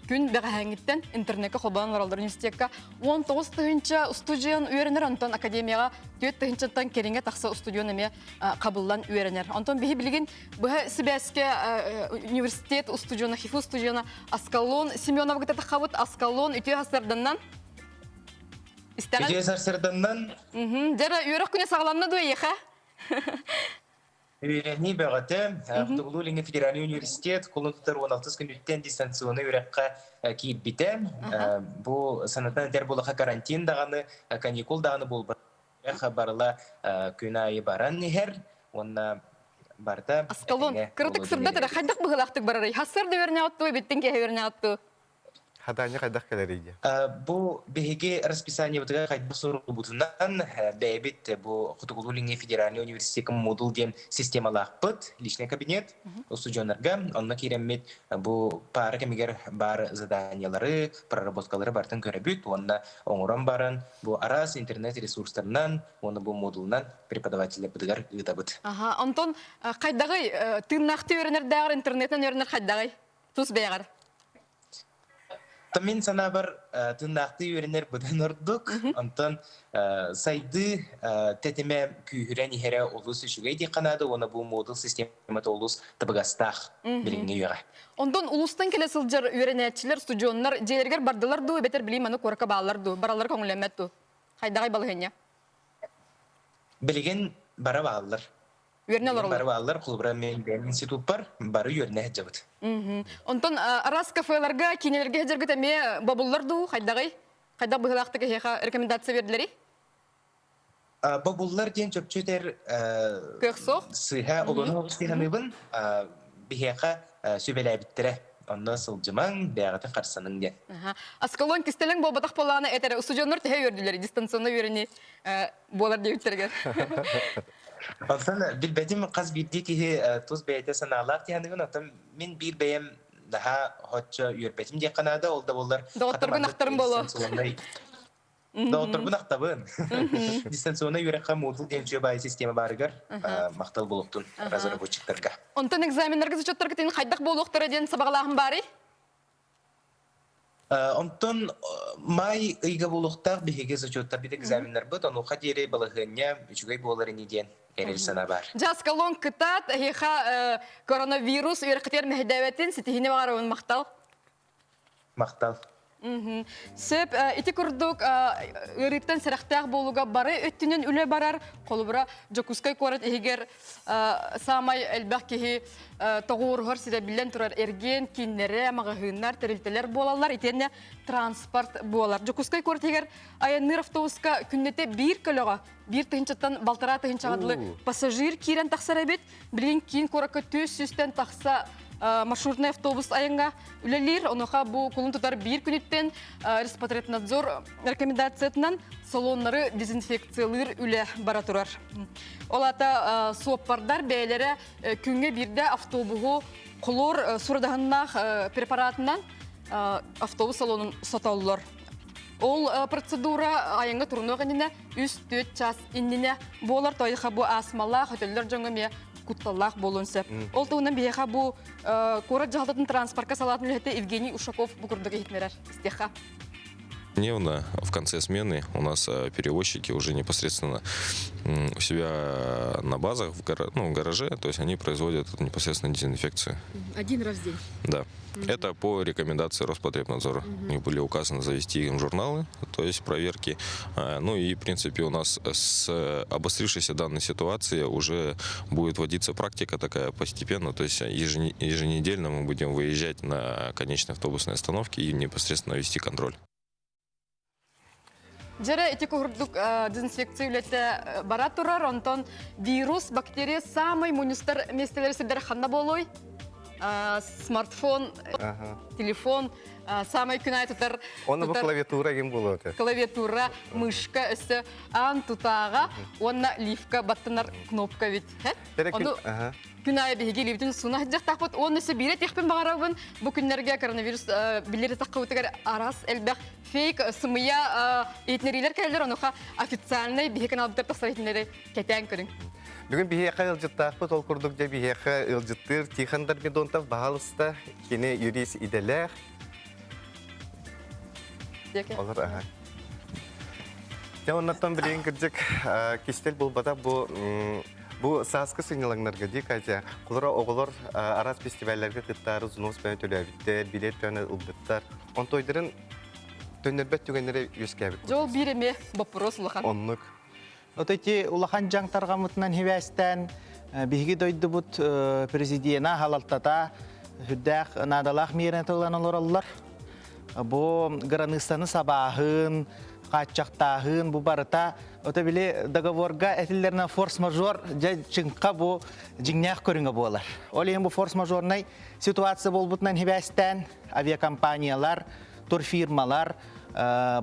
күн бэҕэһээҥҥиттэн интернеккэ холбонон олороллор университекка 19 тыһыынча устудьуон үөрэнэр онтон академияҕа 4 тыһыынчаттан кэриҥэ тахса устудьуон эмиэ хабыллан үөрэнэр онтон биһи билигин быһа сибээскэ университет устудьуона ХИФУ устудьуона Аскалон Семенова кытта таххабыт Аскалон үтүө сарсыарданнан Истэҕин? Үтүө сарсыарданнан. Дьара үөрэх күнэ саҕаланна дуо эйиэхэ? Үөрэнии бөҕөтө. Хотугулуу Илиҥҥи федеральный университет кулун тутар 16 күнүттэн дистанционнай үөрэххэ киирбитэ. Бу санатан этэр буоллахха карантин даҕаны, каникул даҕаны буолбат. Барыла күн аайы баран иһэр уонна барыта Аскалон, кыратык сырдат эрэ хайдах быһыылаахтык барарый? Хассар да үөрэнэҕит биттин киһи үөрэнэҕит дуу? Хадаанньа хайдах кэлэрий диye. Бу биһиги расписаниебытыгар хайдах суруллубутунан бэйэбит бу Хотугулуу-Илиҥҥи федеральный университекка Moodle диэн системалаахпыт, личный кабинет устудьуоннарга. Онно киирэммит бу паара кэмигэр баар заданиелары, проработкалары барытын көрөбүт уонна оҥорон баран бу араас интернет ресурстарынан уонна бу модулунан преподавателлэрбитигэр ыытабыт. Аха, онтон хайдаҕый тыыннаахтыы үөрэнэрдээҕэр интернетинэн үөрэнэр хайдаҕый? Тус бэйэҕэр. Мин санаабар тыыннаахтыы үөрэнэр быдан ордук. Онтон сайдыы тэтимэ күүһүрэн иһэрэ олус үчүгэй диэххэ наада уонна бу модул системата олус табыгастаах билиҥҥи үйэҕэ. Онтон улуустан кэлэ сылдьар үөрэнээччилэр, студеннар дьиэлэригэр бардылар дуу, эбэтэр билии маны куоракка бааллар дуу, бараллар көҥүллэммэт дуу? Хайдаҕай балаһыанньа? Билигин бара бааллар. Үөрэнэ олороллор. Бары бааллар, холобура мен бэйэм институппар бары үөрэнэ сылдьабыт. Онтон араас кафеларга, киинэлэргэ сылдьаргыт эмиэ бобуллар дуу, хайдаҕый? Хайдах быһыылаахтык эһиэхэ рекомендация биэрдилэрий? Бобуллар диэн чопчу этэр Кыах суох? сыыһа олону сыһаныыбын биһиэхэ сүбэлээбиттэрэ. Онно сылдьымаҥ, бэйэҕитин харсаныҥ диэн. Аскалон кистэлэҥ буолбатах буоллаҕына этэрэ устудьуоннар төһө үөрдүлэр дистанционно үөрэнии буолар диэбиттэригэр. Онтон билбэтим хас биирдии киһи тус бэйэтэ санаалаах диһаныгын, оттон мин биир бэйэм наһаа хоччо үөрбэтим диэххэ наада, ол да буоллар Доҕотторгун ахтарым буолуо. Доҕотторбун ахтабын. Дистанционнай үөрэххэ Moodle диэн үчүгэй баайы система баарыгар махтал буолуохтун разработчиктарга. Онтон экзаменнарга зачеттаргытын хайдах буолуохтара диэн сабаҕалааһын баарый? Онтон маай ыйга буолуохтаах биһиги зачеттарбыт экзаменнарбыт онуоха диэри балаһыанньа үчүгэй буолар ини диэн эрэл санаа баар. Дьаскалон кытаат, эһиэхэ коронавирус үөрэххитигэр мэһэйдээбэтин, ситиһиини баҕарабын махтал. Махтал. Сөп, ити курдук ыарыыттан сэрэхтээх буолууга бары өттүнэн үлэ барар. Холобура, Дьокуускай куорат иһигэр саамай элбэх киһи тоҕуоруһар сирэ биллэн турар эргиэн кииннэрэ, маҕаһыыннар, тэрилтэлэр буолаллар. Итиэннэ транспорт буолар. Дьокуускай куорат иһигэр айанныыр автобуска күннэтэ биир көлөҕө биир тыһыынчаттан балтараа тыһыынчаҕа дылы пассажир киирэн тахсар эбит. Билигин киин куоракка 400-тэн тахса маршрутный автобус айаҥҥа үлэлиир. Онуоха бу кулун тутар биир күнүттэн Роспотребнадзор рекомендациятынан салоннары дезинфекциялыыр үлэ бара турар. Ол аата суоппардар бэйэлэрэ күҥҥэ биирдэ автобуһу хлор сурадаһыннаах препаратынан автобус салонун сотоллор. Ол процедура айаҥҥа турунуох иннинэ 3-4 час иннинэ буолар тойха бу астмалаах өтөллөр дьоҥҥо эмиэ кутталлаах буолуон сөп. Ол туһунан биһиэхэ бу куорат дьаһалтатын транспортка салаатын үлэһитэ Евгений Ушаков бу курдук иһитиннэрэр. Истиэххэ. Дневно в конце смены у нас перевозчики уже непосредственно у себя на базах, в, гара ну, в гараже, то есть они производят непосредственно дезинфекцию. Один раз в день? Да. Это по рекомендации Роспотребнадзора. У них были указаны завести им журналы, то есть проверки. Ну и, в принципе, у нас с обострившейся данной ситуации уже будет вводиться практика такая постепенно, то есть еженедельно мы будем выезжать на конечные автобусные остановки и непосредственно вести контроль. Дьэрэ ити курдук дезинфекция үлэтэ бара турар, онтон вирус, бактерия самый мунньустар миэстэлэри сирдэр ханна буолуой? Смартфон, телефон самай күн аайы тутар Оны бу клавиатура ким буолуо Клавиатура, мышка өссө аан тутааҕа уонна лифка баттанар кнопка бит. Ону күн аайы биһиги илиибитин сууна сылдьахтаахпыт. Уонна өссө биирэ этиэхпин баҕарабын. Бу күннэргэ коронавирус биллэр таххыбытыгар араас элбэх фейк, сымыйа иһитиннэриилэр кэлэллэр. Онуоха официальный биһи каналбытыгар тахсар иһитиннэри кэтээн көрүҥ. Бүгүн биһиэхэ ыалдьыттаахпыт, ол курдук дьэ биһиэхэ ыалдьыттыыр Тихон Дормидонтов баһаалыста, кини юрист идэлээх. Олор аха. Дьэ оннуттан билигин кырдьык кистэл буолбатах бу бу сааскы сынньалаҥнарга дии Катя, холоро оҕолор араас фестивалларга кыттаары взнос бөҕө төлөөбүттэр, билет бөҕөнү ылбыттар. Онтойдарын төннөрбөт түгэннэрэ үөскээбит. Дьол биир эмиэ боппуруос улахан. Оннук. Вот эти улахан дьаҥ тарҕаммытынан хибээстээн биһиги дойдубут президена халалтата сүрдээх наадалаах миэрэни тыллан олороллор. Бу границаны сабааһын, хааччахтааһын бу барыта ото били договорга этиллэринэн форс-мажор дьэ чыҥха бу дьиҥнээх көрүҥэ буолар. Ол иһин бу форс-мажорнай ситуация буолбутунан хибээстээн авиакомпаниялар, турфирмалар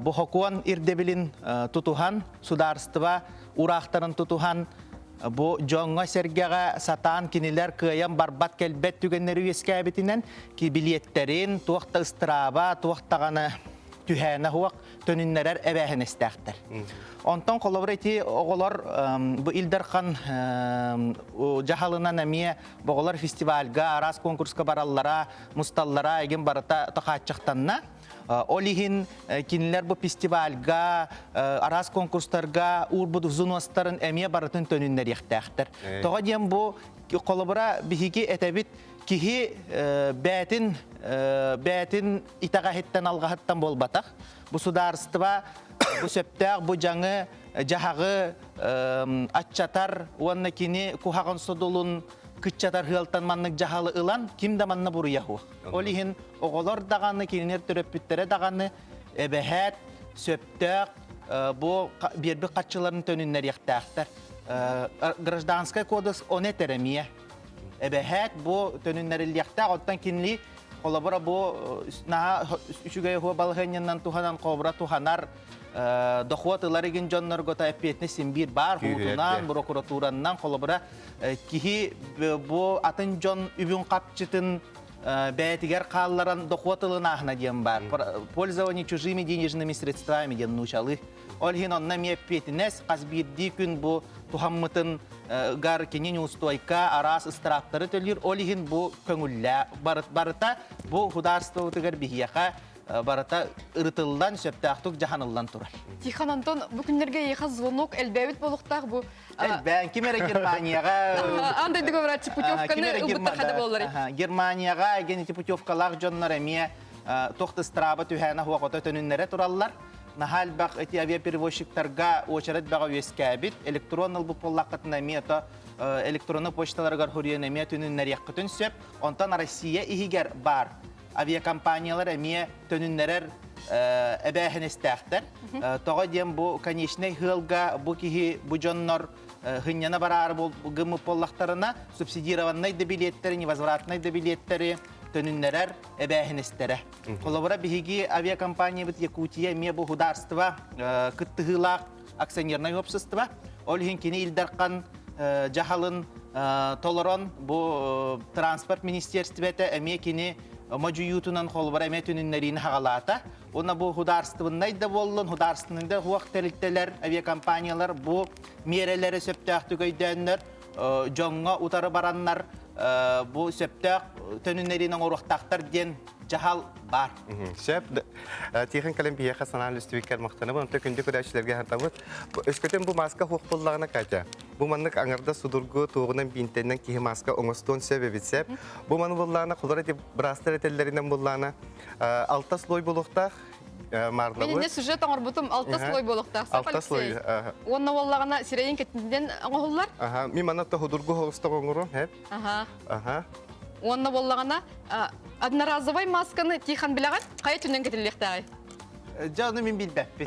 бу хокуон ирдэбилин тутуһан, судаарыстыба ураахтарын тутуһан, бу дьоҥҥо-сэргэҕэ сатаан кинилэр кыайан барбат-кэлбэт түгэннэри үөскээбитинэн, билиэттэрин туох да ыстырааба, туох даҕаны түһээнэ суох төнүннэрэр эбээһинэстээхтэр. Онтон холобура ити оҕолор бу Ил Дархан дьаһалынан эмиэ оҕолор фестивальга, араас конкурска бараллара, мусталлара эгин барыта тохааччахтанна. Ол иһин кинилэр бу фестивальга, араас конкурстарга уурбут взностарын эмиэ барытын төнүннэриэхтээхтэр. Тоҕо диэн бу холобура биһиги этэбит киһи бээтин бээтин итэҕэһиттэн алҕаһыттан буолбатах. Бу судаарыстыба бу сөптөөх бу дьаҥы дьаһаҕы аччатар уонна кини куһаҕан содулун кыччатар ыалтан маннык дьаһалы ылан ким да манна буруйа суох. Ол иһин оҕолор даҕаны, кинилэр төрөппүттэрэ даҕаны эбэһээт сөптөөх бу биэрбит харчыларын төнүннэриэхтээхтэр. Гражданскай кодекс оны этэр эмиэ. Эбэһээт бу төнүннэриллиэхтээх, оттон кинили холобура бу наһаа үчүгэй балаһыанньанан туһанан холобура туһанар дохуот ылар игин дьоннорго та эппиэтинэс син биир баар хуутунан, прокуратуранан холобура киһи бу атын дьон үбүн хапчытын бэйэтигэр хаалларан дохуот ылынааһына диэн баар. Пользование чужими денежными средствами диэн нуучалыы. Ол иһин онно эмиэ эппиэтинэс хас биирдии күн бу туһаммытын гар кини неустойка араас ыстырааптары төлүүр. Ол иһин бу көҥүллээ барыта бу худаарствобытыгар биһиэхэ барыта ырытыллан, сөптөөхтүк дьаһаныллан турар. Тихон Антон, бу күннэргэ эйиэхэ звонок элбээбит буолуохтаах бу. Элбээн, ким эрэ Германияҕа... Аан дойдуга врачи путевканы ылбыттар хада буоллар. Германияҕа ген ити путевкалаах дьоннор эмиэ Туох да ыстарааба түһээнэ хуоҕото төнүннэрэ тураллар. Наһаа элбэх ити авиаперевозчиктарга уочарат бөҕө үөскээбит. Электрон ылбыт буоллаххытына эмиэ ото электронный почталарыгар хуруйан эмиэ төнүннэриэххитин сөп. Онтон Россия иһигэр баар авиакомпаниялар эмиэ төнүннэрэр эбээһинэстээхтэр. Тоҕо диэн бу конечный ыалга бу киһи бу дьоннор хынньана бараары гыммыт буоллахтарына субсидированнай да билиэттэри, невозвратнай да билиэттэри төнүннэрэр эбээһинэстэрэ. Холобура, биһиги авиакомпаниябыт Якутия эмиэ бу государство кыттыһыылаах акционернай уопсастыба. Ол иһин кини Ил Дархан дьаһалын толорон бу транспорт министерствета эмиэ кини модьуйуутунан холобура эмиэ түнүннэриини хаҕалаата. Уонна бу худаарыстыбыннай да буоллун, худаарыстыбыннай да хуох тэрилтэлэр, авиакомпаниялар бу миэрэлэри сөптөөхтүк өйдөөннөр, дьоҥҥо утары бараннар бу сөптөөх төнүннэриини оҥоруохтаахтар диэн дьаһал баар. Сөп. Тихон кэлэн биһиэхэ санаан үлүстүбүккэр махтанабын. Онто күндү көрөөччүлэргэ хантабыт. Өскөтүн бу маска хуох буллаҕына Катя, бу маннык аҥарда судургу туоҕунан биинтэннэн киһи маска оҥостуон сөп эбит сөп. Бу маны буллаҕына холор эти быраастар этэллэринэн буллаҕына алта слой буолуохтаах марлабыт. Мен инне сюжет оҥорбутум алта слой буолуохтаах. Алта слой. Уонна буоллаҕына сирэйин кэтинэн оҥоһуллар. Аха, ми манна тоһудургу хоҕусток оҥорум, хэп. Аха. Аха. Уонна буоллаҕына одноразовай масканы Тихон билэҕин? Хайа түнэн кэтиллиэхтээҕий? Дьэ, ону мин билбэппин.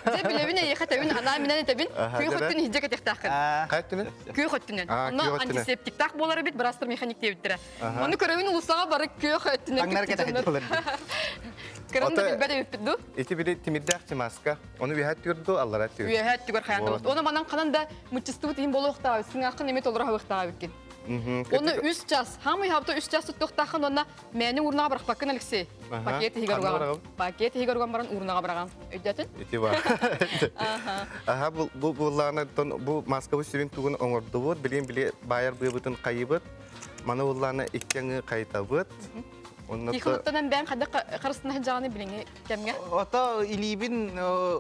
Дьэ, билэбин эйиэхэ тэбин, анаа минэн этэбин. Күөх өттүн иһдьэ кэтиэхтээххин. Хайа өттүнэн? Күөх өттүнэн. Онно антисептиктаах буолар эбит, быраастар механик диэбиттэрэ. Ону көрөбүн улусаҕа бары күөх өттүнэн Таҥнары кэтэһит Кырын да билбэт эбиппит ду. Ити били тимирдээх маска. Ону үөһэ түгэр ду, аллара түгэр. Үөһэ түгэр хайаан да. Оны манан ханан да мыччыстыбыт иһин буолуохтаабыт, сыҥааххын эми толоро хабыахтаабыккин. Оны үс час, хамый хабыта үс час туттуохтааххын уонна мэни уурнаҕа бырахпаккын Алексей. Пакет иһигэр угаҕын. Пакет иһигэр уган баран уурнаҕа быраҕан. Өйдөтүн? Ити бар. Аха бу бу буллаана бу маскабы сүрүн тугун оҥордубут, билин били баайар быыбытын хайыбыт. Маны буллаана икки аҥы хайытабыт. Тихоныттан бэйэм хайдах харыстана сылдьаҕыный билиҥҥи кэмҥэ? Ото илиибин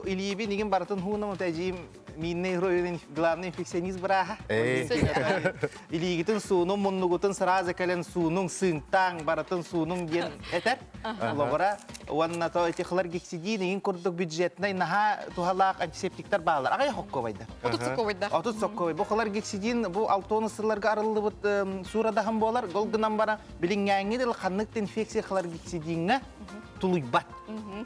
илиибин игин барытын хуунам эжиим минный районун главный инфекционист бырааһа. Илиигитин суунун муннугутун сразу кэлэн суунуҥ сыыҥтааҥ барытын суунуҥ диэн этэр. Олоҕура уонна то эти хлоргексидин игин курдук бюджетнай наһаа туһалаах антисептиктар баалар. Аҕай хоккобайдар. 30 сокковайдар. 30 сокковай. Бу хлоргексидин бу алтоны сылларга арыллыбыт суурадаһын буолар. Гол гынан баран билиҥҥээҥҥи дыл ханнык да инфекция хлоргексидиҥҥа тулуйбат.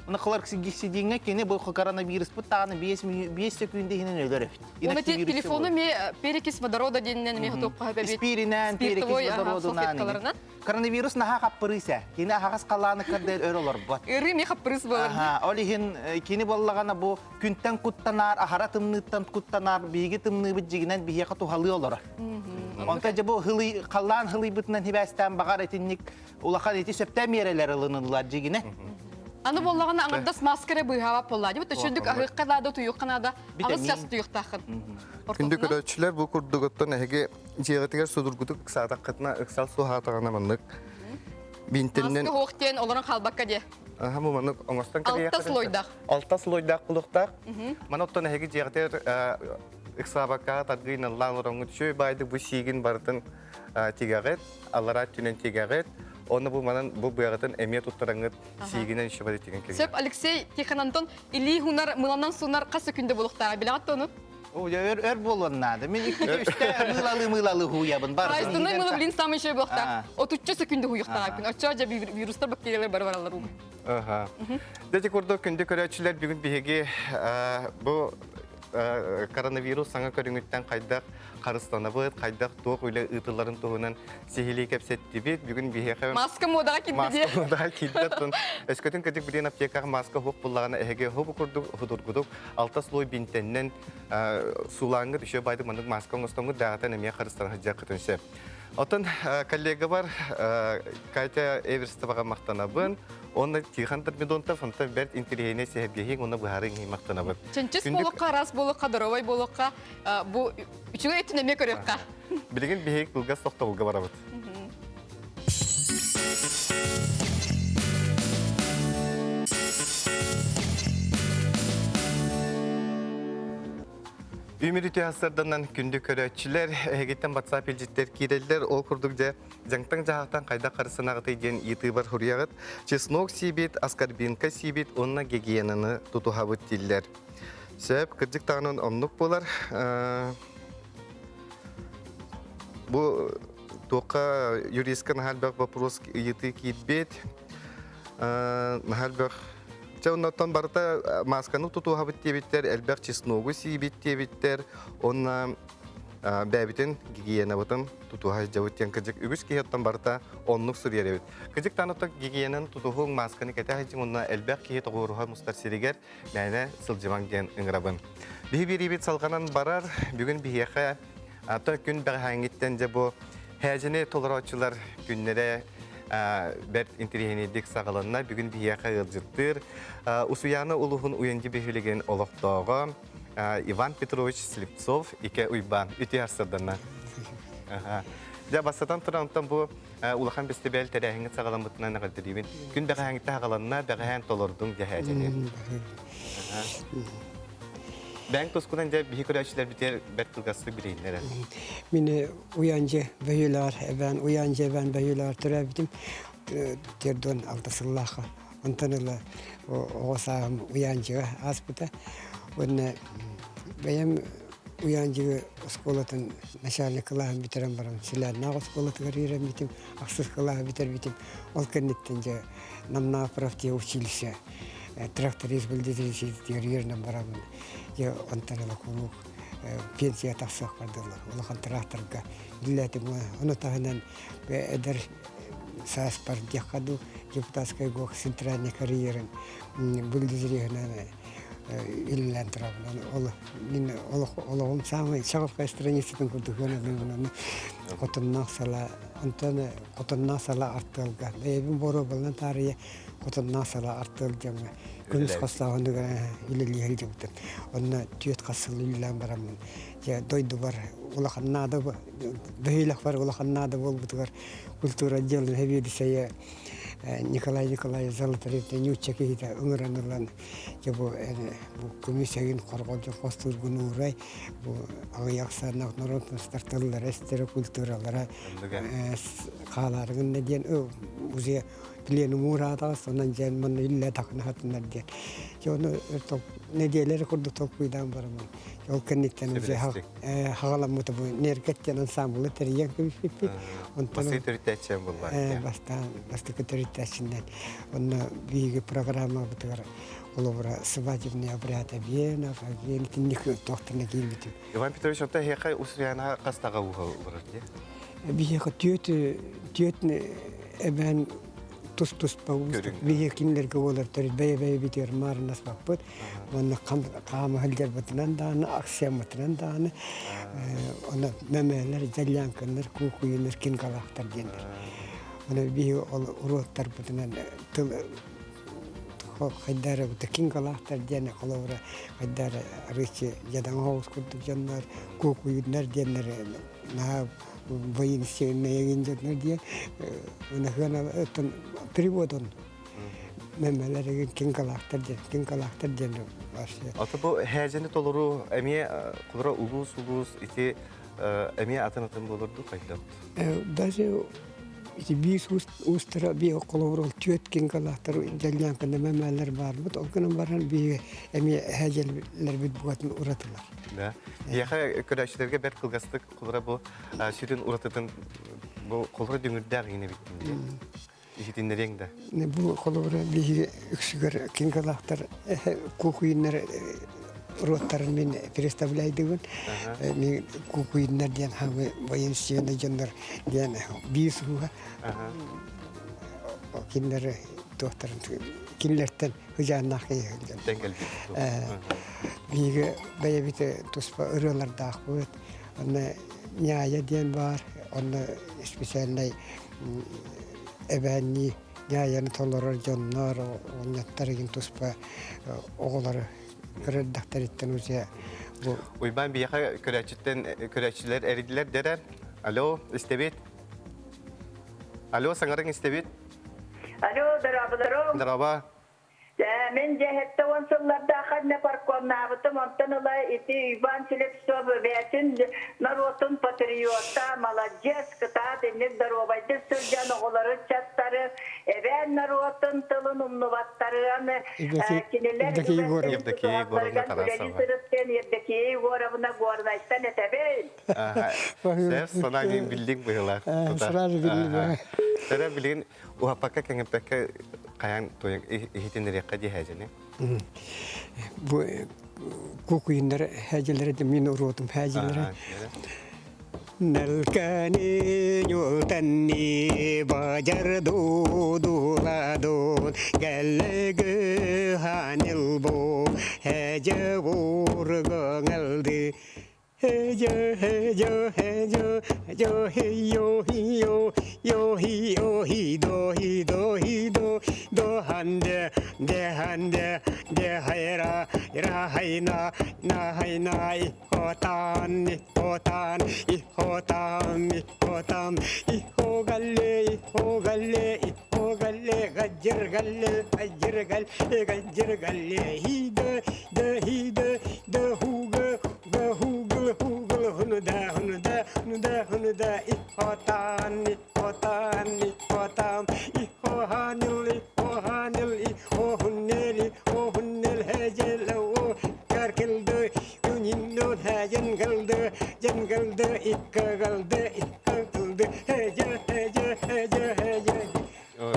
Аны хлоргексидиҥҥа кини бу коронавируспут даҕаны 5 секүндэ иһинэн өлөр эбит. Оны телефону ме перекись водорода диэнинэн ме хотуохха эбит. Испииринэн, перекись водородунан. Коронавирус наһаа хаппырыыс ээ. Кини аһаҕас халааны кырдыр өр олорбот. Ырыы ме хаппырыыс буолар. Ол иһин кини буоллаҕына бу күнтэн куттанаар, аһара тымныыттан куттанаар, биһиги тымныыбыт дьигинэн биһиэхэ туһалыы олорор. Онтон дьэ бу хылый, халлаан хылыйбытынан хибээстээн баҕар итинник улахан ити сөптөөх миэрэлэр ылыныллар дьигинэ. Аны буоллаҕына аҥардас маска эрэ быыһаабат буоллаа. Дьэ, төчүрдүк аһыахха наада, утуйуохха наада. Аҕыс час утуйуохтааххын. Күндү көрөөччүлэр бу курдугуттан эһиги дьиэҕитигэр судургутук ыксаатаххытына ыксал суоһаатаҕына маннык бинтиннэн Маска суох диэн олорон хаалбакка диэ. Аха бу маннык оҥостон Алта слойдаах. Алта слойдаах булуохтаах. Маны оттон эһиги дьиэҕитигэр ыксаабакка таргый наллаан олороҥҥут үчүгэй баайдык бу сиигин барытын тигэҕит, аллараа өттүнэн тигэҕит. Онно бу манан бу быаҕытын эмиэ туттараҥҥыт сиигинэн еще бары тигэн кэбиһэр. Сөп, Алексей Тихон Антон илии хунар, мыланан сунар хас секүндэ булуохтааҕа билэҕит тону? Өр өр буолуон наада. Мин иккитэ үстэ мыылалы мыылалы хуйабын. Айстыны мылы блин самый еще буолуохтаах. Отучча секүндэ хуйуохтаах. Оччо дьэ вирустар бактериялар бары бараллар уу. Аха. Дьэ курдук күндү көрөөччүлэр бүгүн биһиги бу коронавирус саҥа көрүҥүттэн хайдах харыстанабыт, хайдах туох үлэ ыытылларын туһунан сиһилии кэпсэттибит. Бүгүн биһиэхэ маска муодаҕа киирдэ дии. Маска муодаҕа киирдэ. Өскөтүн кырдьык билиэн аптекаҕа маска суох буллаҕына эһиги хобу курдук худургудук алта слой бинтэннэн суулааҥҥыт үчүгэй баайдык маннык маска оҥостоҥҥут даҕатан эмиэ харыстана сылдьыаххытын сөп. Оттон коллегабар Катя Эверстоваҕа махтанабын. Онно Тихон Дормидонтов онтон бэрт интэриэһинэй сэһэргэһииҥ уонна быһаарыыҥ иһин махтанабын. Чэнчис буолуохха, араас буолуохха, доруобай буолуохха, бу үчүгэй өттүн эмиэ көрүөххэ. Билигин биһиги кылгас тохтобулга барабыт. Үмүрү түһасырданан күндү көрөөччүлэр, эһигиттэн WhatsApp илдьиттэр киирэллэр. Ол курдук дьэ, дьаҥтан дьаһахтан хайдах харысынаҕытый диэн ыйытыыбар суруйаҕыт. Чеснок сиибит, аскорбинка сиибит уонна гигиенаны тутуһабыт дииллэр. Сөп, кырдьык даҕаны оннук буолар. Бу туохха юристка наһаа элбэх вопрос ыйытыы киирбит. Наһаа элбэх Чэ, оннуттан барыта маасканы тутуһабыт диэбиттэр, элбэх чесногу сиибит диэбиттэр, уонна бэйэбитин гигиенабытын тутуһа сылдьабыт диэн кырдьык үгүс киһи оттон барыта оннук суруйар эбит. Кырдьык даҕаны гигиенаны тутуһуҥ, маасканы кэтэ сылдьыҥ уонна элбэх киһи тоҕуоруһа мустар сиригэр мээнэ сылдьымаҥ диэн ыҥырабын. Биһи биэриибит салҕанан барар. Бүгүн биһиэхэ ата күн бэҕэһээҥҥиттэн дьэ бу һээдьэни толорооччулар күннэрэ бэрт интэриэһинэйдик саҕаланна. Бүгүн биһиэхэ ыалдьыттыыр Усуйаана улууһун Уйанди бөһүөлэгин олохтооҕо Иван Петрович Слепцов Ике Уйбаан үтүө арсырданна. Дьэ бастатан туран онтон бу улахан бэстибээл тэрээһиҥҥит саҕаламмытынан эҕэрдэлиибин. Күн бэҕэһээҥҥиттэ саҕаланна, бэҕэһээн толордуҥ дьэ һээдьэни. Бэйэҥ тускунан дьэ биһи көрөөччүлэрбитигэр бэрт кылгастык билиһиннэр. Мин Уянжы бөһүөлэҕэр эбээн Уянжы эбээн бөһүөлэҕэр төрөөбүтүм. Тердон алта сыллаахха. Онтон ыла оҕо сааһым Уянжыга ааспыта. Уонна бэйэм Уянжыгы оскуолатын начальник кылааһын бүтэрэн баран Силээннээх оскуолатыгар үөрэммитим, ахсыс кылааһы бүтэрбитим. Ол кэнниттэн дьэ Намнаах профтехучилище тракторист бульдозеристигэр үөрэнэн бараммын дьэ онтон ыла куруук пенсия тахсыах бардылар улахан тракторга үлэлээтим. Ону таһынан эдэр сааспар диэххэ дуу депутатскай ГОК центральный карьерын бульдозериһынан үлэлээн турабын. Ол мин олоҕум саамай чаҕылхай страницатын курдук ыанабын. Хотонноох сала онтон хотонноох сала артыалга бэйэбин боруобаланан таарыйа хотонноох сала артыал дьоҥҥо көмүс хостооһунугар үлэлии сылдьыбытым. Онно түөрт хас сыл үлэлээн бараммын дьэ дойдубар улахан наада бөһүөлэкпэр улахан наада буолбутугар культура отделын сэбиэдиссэйэ Николай Николаевич Золотарев нуучча киһитэ ыҥыран ылан дьэ бу бу көмүс эгин хорҕолдьу хостуургун уурай бу аҕыйах ахсааннаах норуотунастар тыллара истэрэ культуралара хаалаарыгын да диэн уже пленум уураатаҕас онон дьэн манна үллэ такына хатыннар диэн дьэ ону нэдиэлэ курдук толкуйдаан бараммын ол кэнниттэн уже хаҕаламмыта бу неркет диэн ансамблы тэрийэн кэбиспиппит онтон Бастакы төрүттээччи буолла. Бастаан бастакы төрүттээччинэн онно биһиги программабытыгар холобура свадебный обряд Авиенов, Авиен итинник туохтана киирбитим. Иван Петрович, онто эһиэхэ Усуйаана хастаҕа ууһа олорор дии? Биһиэхэ түөт түөт эбээн тус-туспа биһиэ кинилэргэ буолар төрүт бэйэ-бэйэбитигэр маарынаспаппыт уонна хаама сылдьарбытынан даҕаны аксиаммытынан даҕаны оны мэмээлэр дьаллааҥканнар куукуйунар кингалаахтар диэннэр оны биһи ол уруоттарбытынан тыл хайдары кингалаахтар диэн холобура хайдары арыычы дьадаҥы оҕус курдук дьоннор куукуйуннар диэннэр наһаа воинственные дьоннор диэн оттон переводон мэмэлэригин кингалаахтар диэн кингалаахтар диэн вообще. Ата бу һээдьэни толору эмиэ кулара улуус улуус ити эмиэ атын атын болорду хайдах? Даже ити биир уустара биир холобур түөт кингалаахтар дьаллаанкында мэмээлэр баарбыт ол гынан баран биир эмиэ һээдьэлэрбит бугатын уратылар. Да. Биһиэхэ көрөөччүлэргэ бэрт кылгастык холобура бу сүрүн уратытын бу холобура дүҥүрдээх иҥнэ эбиттин диэн иһитиннэриэҥ да. Бу холобура биһиги үксүгэр кингалаахтар куукуйуннар руоттарын мин представляйдыбын. Мин куукуйуннар диэн хамы воинственный дьоннор диэн биир сууга кинилэр туохтарын кинилэртэн хыдьааннаах киһи Биһиги бэйэбит туспа ырыалардаахпыт. Онно ньаайа диэн баар, онно специальнай эбээннии ньаайаны толорор дьоннор, оҕонньоттор игин туспа оҕолору көрөрдөхтөрүттэн уже бу Уйбаан биһиэхэ көрөөччүттэн көрөөччүлэр эрийдилэр дэрэр. Алло, истэбит. Алло, саҥарыҥ истэбит. Алло, дорооболорум. Дорообо. Дьэ, Мин дьэһэттэ он сыллардаах иннэ парконнаабытым, онтон ыла ити Иван Слепцов бэйэтин норуотун патриота, маладьыас, кытаат инник доруобайдык сылдьан оҕолору ыччаттары эбээн норуотун тылын умнубаттарыан кинилэр Евдокия Егоровна. Евдокия Егоровна үлэлии сырыттын Евдокия Егоровна Горнайтан этэбин. Сэр санаа биллиҥ быһыылаах. Сразу биллим. Сэрэ билигин уһаппакка кэҥэппэккэ хайаан туйан иһитиннэриэххэ дии һээдьэни. Бу кукуйуннар һээдьэлэрэ мин уруотум һээдьэлэрэ. Нэлкэни ньултанни бажар дуудуладун гэллэгы ханилбу һээдьэ уургоҥалды Hey-yo, hey-yo, hey-yo, yo, hey-yo, hey-yo, yo, hey-yo, hey-do, hey-do, hey-do, do, han-de, de, han-de, de, hay-ra, ra, hay-na, na, hay-na, i-ho-tan, i-ho-tan, i-ho-tam, i-ho-tam, i-ho-galle, i-ho-galle, i-ho-galle, gajir-galle, gajir-galle, gajir-galle, hi-de, de, hi-de, de, hu-ge,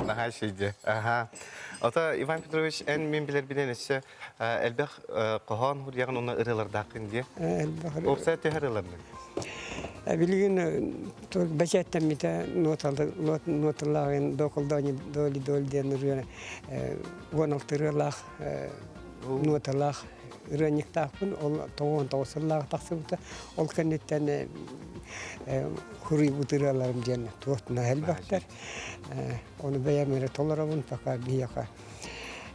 Наһаа шийде. Аха. Ото Иван Петрович, эн мин билэрбинэн өссө элбэх хоһоон хурьяҕын уонна ырыалардааххын дии. Элбэх Уопсай төһө ырыаларный? Билигин бэчээттэммитэ ноталааҕын доколдони доли доли диэн ырыа 16 ырыалаах ноталаах ырыанньыктаахпын ол 99 сыллаах тахсыбыта ол кэнниттэн хуруйбут ырыаларым диэн туохтуна элбэхтэр ону бэйэм эрэ толоробун пока биһиэхэ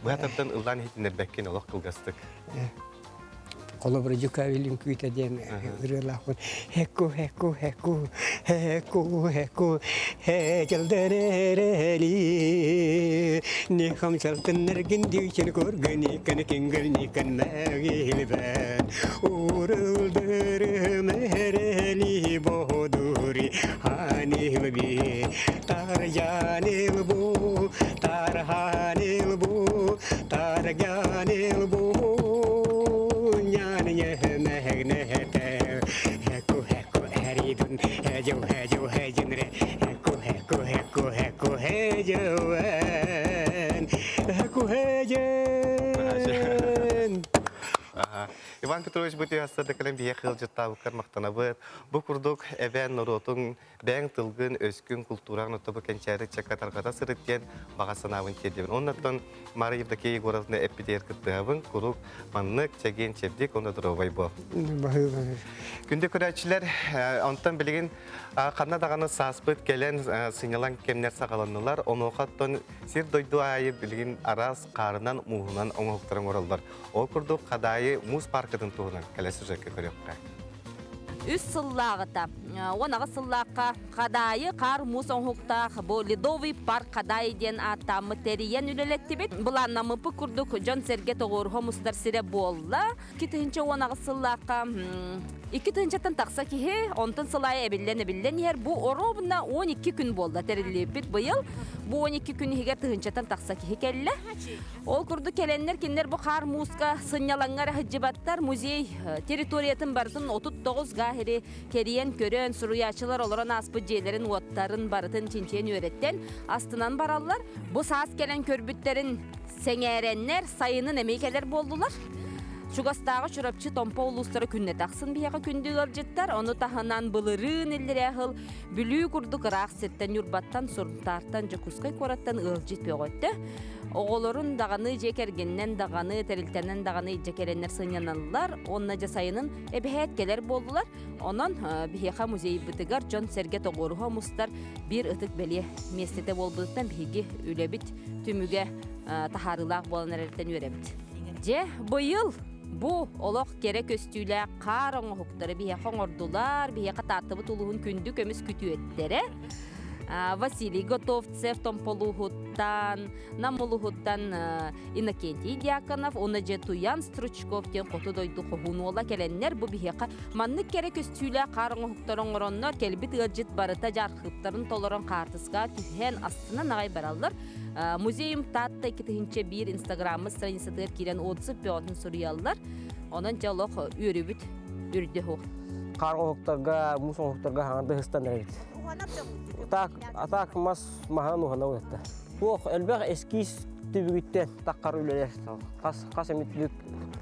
Быһа тардан ыллаан иһитиннэрбэккин олох кылгастык. Холобура Дьукаабил үҥкүүтэ диэн ырыалаахпын. Хеку, хеку, хеку, хеку, хеку, хечелдеререли, нихам чалтыннаргин дүүчен көргөни кэн кингэл никэн мэгилбэн, урылдыры мэрели боходури ханилби, таржанил бу, тарханил бу, тарганил бу, Heku heku heridun hejo hejo hejinre heku heku heku heku hejoen heku hejen. Иван Петрович бу түһәссе кэлэн биһиэхэ ыалдьыттаабыккар махтанабыт. Бу курдук эбээн норуотун бэйэҥ тылгын, өскүн, култуураҕын оттубу кэнчээри ыччакка тарҕата сырыт диэн баҕа санаабын тиэрдэбин. Оннуттан Мария Евдокия Егоровна эппитигэр кыттыһабын. Куруук маннык чэгиэн чэбдик уонна доруобай буол. Күндү көрөөччүлэр, онтон билигин ханна даҕаны сааспыт кэлэн сынньалаҥ кэмнэр саҕаланнылар. Онуоха оттон сир-дойду аайы билигин араас хаарынан, мууһунан оҥоһуктары оҥороллор. Ол курдук Хадаайы муус паркатын туһунан кэлэ сюжекка көрүөххэ. Үс сыллааҕыта, 18 сыллаахха Хадаайы хаар муус оҥоһуктаах бу Ледовый парк Хадаайы диэн ааттааммыт тэрийэн үлэлэттибит. Былааннаммыппыт курдук дьон-сэргэ тоҕуоруһа мустар сирэ буолла. 2018 сыллаахха 2000-тан тахса киһи, онтон сыл аайы эбиллэн-эбиллэн иһэр. Бу оруобуна 12 күн буолла тэриллибиппит быйыл. Бу 12 күн иһигэр тыһыынчаттан тахса киһи кэллэ. Ол курдук кэлэннэр кинилэр бу хаар мууска сынньалаҥҥа эрэ сылдьыбаттар. Музей территориятын барытын 39 га иһири кэрийэн көрөн, суруйааччылар олорон ааспыт дьиэлэрин-уоттарын барытын чинчийэн үөрэттэн астынан бараллар. Бу саас кэлэн көрбүттэрин сэҥээрэннэр, сайынын эмиэ кэлэр буоллулар. Чугастааҕы Чурапчы Томпо улуустара күннэтэ ахсын биһиэхэ күндү ыалдьыттар. Ону таһынан былырыын иллэрээ сыл Бүлүү курдук ыраах сиртэн Ньурбаттан, Сунтаартан, Дьокуускай куораттан ыалдьыт бөҕөттө. Оҕолорун даҕаны дьиэ кэргэнинэн даҕаны, тэрилтэнэн даҕаны илдьэ кэлэннэр сынньаналлар. Уонна дьэ сайынын эбэһээт кэлэр буоллулар. Онон биһиэхэ музейбытыгар дьон-сэргэ тоҕуоруһа мустар биир ытык бэлиэ миэстэтэ буолбутуттан биһиги үлэбит түмүгэ таһаарыылаах буолан эрэриттэн үөрэбит. Дьэ, быйыл бу олох кэрэ көстүүлээх хаар оҥоһуктары биһиэхэ оҥордулар, биһиэхэ Тааттабыт улууһун күндү көмүс күтүөттэрэ. Василий Готовцев Томполууһуттан, Нам улуһуттан Иннокентий Дьяконов уонна дьэ Туян Стручков диэн хоту дойду хоһуун уола кэлэннэр бу биһиэхэ маннык кэрэ көстүүлээх хаар оҥоһуктары оҥороннор кэлбит ыалдьыт барыта дьаархыыптарын толорон хаартыскаҕа түһэн астынан аҕай бараллар. Музейым Таатта 2001 инстаграммыт страницатыгар киирэн отзыв бөҕөтүн суруйаллар. Онон дьэ олох үөрүбүт үрдэ суох. Хаар оҥоһуктарга, муус оҥоһуктарга хаҥарда ыһыстан эрэбит. Так, атак мас маһан уһана уһатта. Туох элбэх эскиз түбүгүттэн таххар үлэлэр хас хас эмит бүк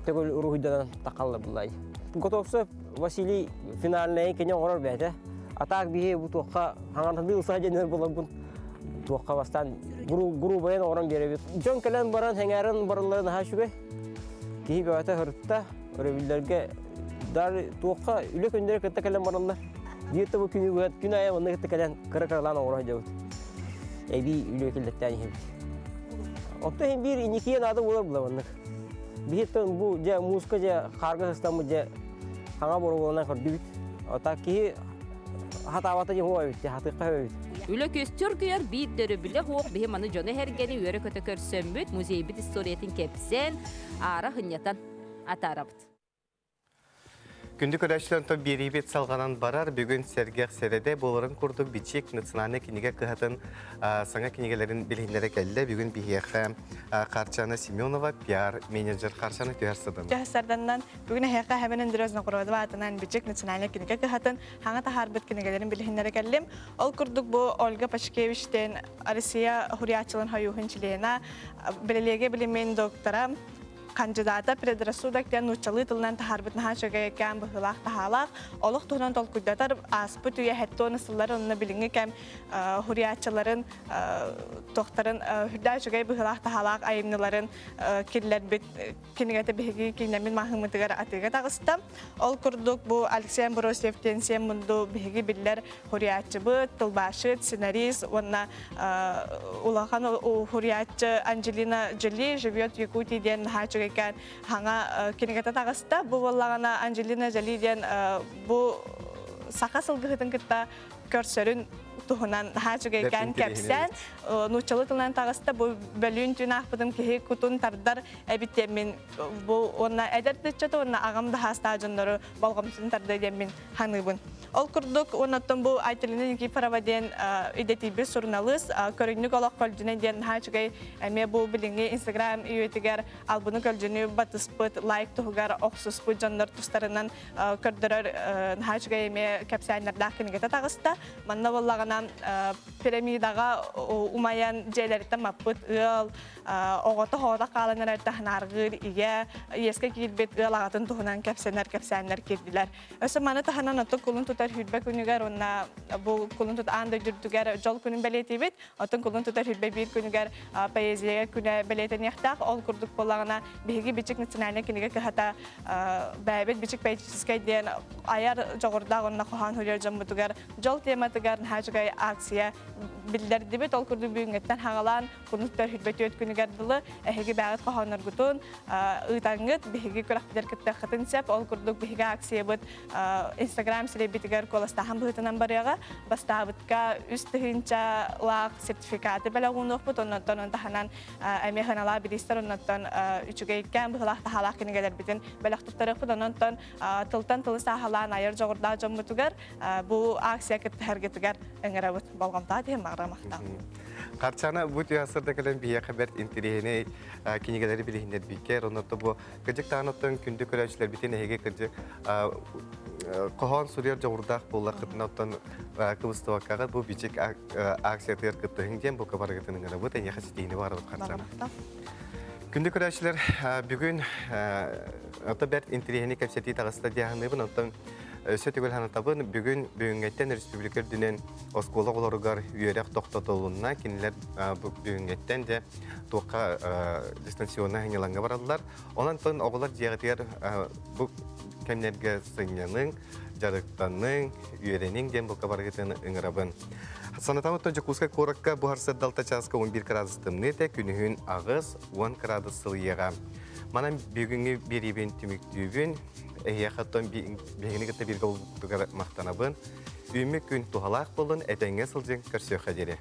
төгүл уруһуйданан тахалла буллай. Готовцев Василий финальнайын кини оҥорор бэйэтэ. Атаак биһи бу туохха хаҥарданыы ылса диэн буоларбын туохха бастаан грубайын оҥорон биэрэбит. Дьон кэлэн баран сэҥээрэн бараллара наһаа үчүгэй. Киһи бөҕөтө сырытта, өрөбүллэргэ дар туохха үлэ күннэрэ кытта кэлэн бараллар. Биир да бу күнү күн аайы онно кытта кэлэн кыра-кыралаан оҥоро сылдьабыт. Эбии үлэ киллэртээн иһэбит. Оттон иһин биир иникиэ наада буолар була маннык. Биһиттэн бу дьэ мууска дьэ хаарга сыстаммыт дьэ хаҥа боруобаланан көрдүбүт. Ота киһи хатаабата дьэ хуо эбит, хатыахха эбит. Үлэ көстөр күйэр биир дөрөбүлэ хуох биһи маны дьону эһэргэни үөрэ-көтө көрсөммүт музейбит историятын кэпсээн, аара хынньатан атаарабыт. Күндү көрөөччүлэр онтон биэриибит салҕанан барар. Бүгүн сэргэх сэрэдэ буоларын курдук Бичик национальнай кинигэ кыһатын саҥа кинигэлэрин билиһиннэрэ кэллэ. Бүгүн биһиэхэ Харчана Семенова, пиар-менеджер Харчана түһэр садан. Түһэр сарданынан бүгүн эһиэхэ Хэбэн Андреевна Новгородова аатынан Бичик национальнай кинигэ кыһатын хаҥа таһаарбыт кинигэлэрин билиһиннэрэ кэллим. Ол курдук бу Ольга Пачкевичтен Россия хуриаччылын хойууһун чилиэнэ, бэлэлиэгэ билимин доктора, хандьыдаата предрассудок диэн нууччалыы тылынан таһаарбыт наһаа үчүгэйкээн быһыылаах-таһаалаах, олох туһунан толкуйдатар ааспыт үйэ хэттуон сыллар онно билиҥҥи кэм хуриаччыларын туохтарын үрдээх үчүгэй быһыылаах-таһаалаах айымньыларын киллэрбит кинигэтэ биһиги киинэммит маһыыммытыгар атыыга таҕыста. Ол курдук бу Алексей Амбросьев диэн сиэн мунду биһиги биллэр хуриаччыбыт, тылбаасчыт, сценарист уонна улахан хуриаччы Анджелина Джоли «Живет в Якутии» диэн наһаа үчүгэйкээн хаҥа кинигэтэ таҕыста. Бу буоллаҕына Анджелина Джоли диэн бу саха сылгыһытын кытта көрсөрүн туһунан наһаа үчүгэйкээн кэпсээн нууччалыы тылынан таҕыста. Бу бөлүүн түүн аахпытым киһи кутун тардар эбит диэммин бу уонна эдэр ыччаты уонна аҕам да саастаах дьоннору болҕомтотун тардыа диэммин саныыбын. Ол курдук, уоннаттан бу Айталина Никифорова диэн идэтийбит суруналыыс көрүнньүк олох көлдьүнэ диэн наһаа үчүгэй эмиэ бу билиҥҥи Инстаграм үйэтигэр албыны көлдьүнү батыспыт, лайк туһугар охсуспут дьоннор тустарынан көрдөрөр наһаа үчүгэй эмиэ кэпсээннэрдээх кинигэтэ таҕыста. Манна буоллаҕына пирамидаҕа умайан дьиэлэриттэн маппыт ыал, оҕото хоото хаалан эрэр таһынааргыыр ийэ, иэскэ киирбит ыал аҕатын туһунан кэпсэнэр кэпсээннэр киирдилэр. Өссө маны таһынан оттон кулун тутар хүрбэ күнүгэр уонна бу кулун тут аан дойду үрдүгэр дьол күнүн бэлиэтиибит. Оттон кулун тутар хүрбэ биир күнүгэр поэзия күнэ бэлиэтэниэхтээх. Ол курдук буоллаҕына биһиги Бичик национальнай кинигэ кыһата бэйэбит Бичик поэтическай диэн айар дьоҕурдаах уонна хоһоон суруйар дьоммутугар дьол тематыгар наһаа үчүгэй акция биллэрдибит. Ол курдук бүгүҥҥүттэн хаҕалаан кулун тутар хүрбэ түөрт күнүгэр дылы эһиги бэйэҕит хоһоонноргутун ыытаҥҥыт биһиги күрэхпитигэр кыттыаххытын сөп. Ол курдук биһиги акциябыт Инстаграм сирэйбитигэр куоластааһын быһыытынан барыаҕа. Бастаабытка 3000-лаах сертификаты бэлэх уунуохпут, оннуттан он таһынан эмиэ сыаналаах бириистэр, оннуттан үчүгэйкээн быһыылаах таһаалаах кинигэлэрбитин бэлэх туттарыахпыт. Онон тылтан тылы сааһылаан айар дьоҕурдаах дьоммутугар бу акция кыттыһаргытыгар ыҥырабыт. Болҕомтоҕо тиһин баҕара махтал. Харчана бу түһасырда кэлэн биһиэхэ бэрт интэриэһинэй кинигэлэри билиһиннэрбиккэр, оннотто бу кырдьык таанаттан күндү көрөөччүлэрбитин эһиги кырдьык хоһоон суруйар дьоҕурдаах буоллаххытына оттон кыбыстыбаккаҕыт бу бичик акциятыгар кыттыһыҥ диэн бука барыгытын ыҥырабыт, эйиэхэ ситиһиини баҕарабыт Харчана. Күндү көрөөччүлэр, бүгүн ото бэрт интэриэһинэй кэпсэтии таҕыста дии саныыбын, оттон өссө төгүл санатабын, бүгүн бүгүҥҥэттэн республика үрдүнэн оскуола оҕолоругар үөрэх тохтотулунна, кинилэр бүгүҥҥэттэн дьэ туохха дистанционнай сынньалаҥҥа бараллар. Онон оҕолор дьиэҕитигэр бу кэмнэргэ сынньаныҥ, дьарыктаныҥ, үөрэниҥ диэн бука барыгытын ыҥырабын. Санатабыт Дьокуускай куоракка бу сарсыарда чааска 11 кыраадыс тымныы этэ, күнүһүн 8-10 кыраадыс сылыйыаҕа. Манан бүгүҥҥү биэриибин түмүктүүбүн. Эһиэхэ оттон биһигини кытта бииргэ буолбуккутугар махтанабын. Үүммүт күн туһалаах буоллун, этэҥҥэ сылдьыҥ, көрсүөххэ диэри.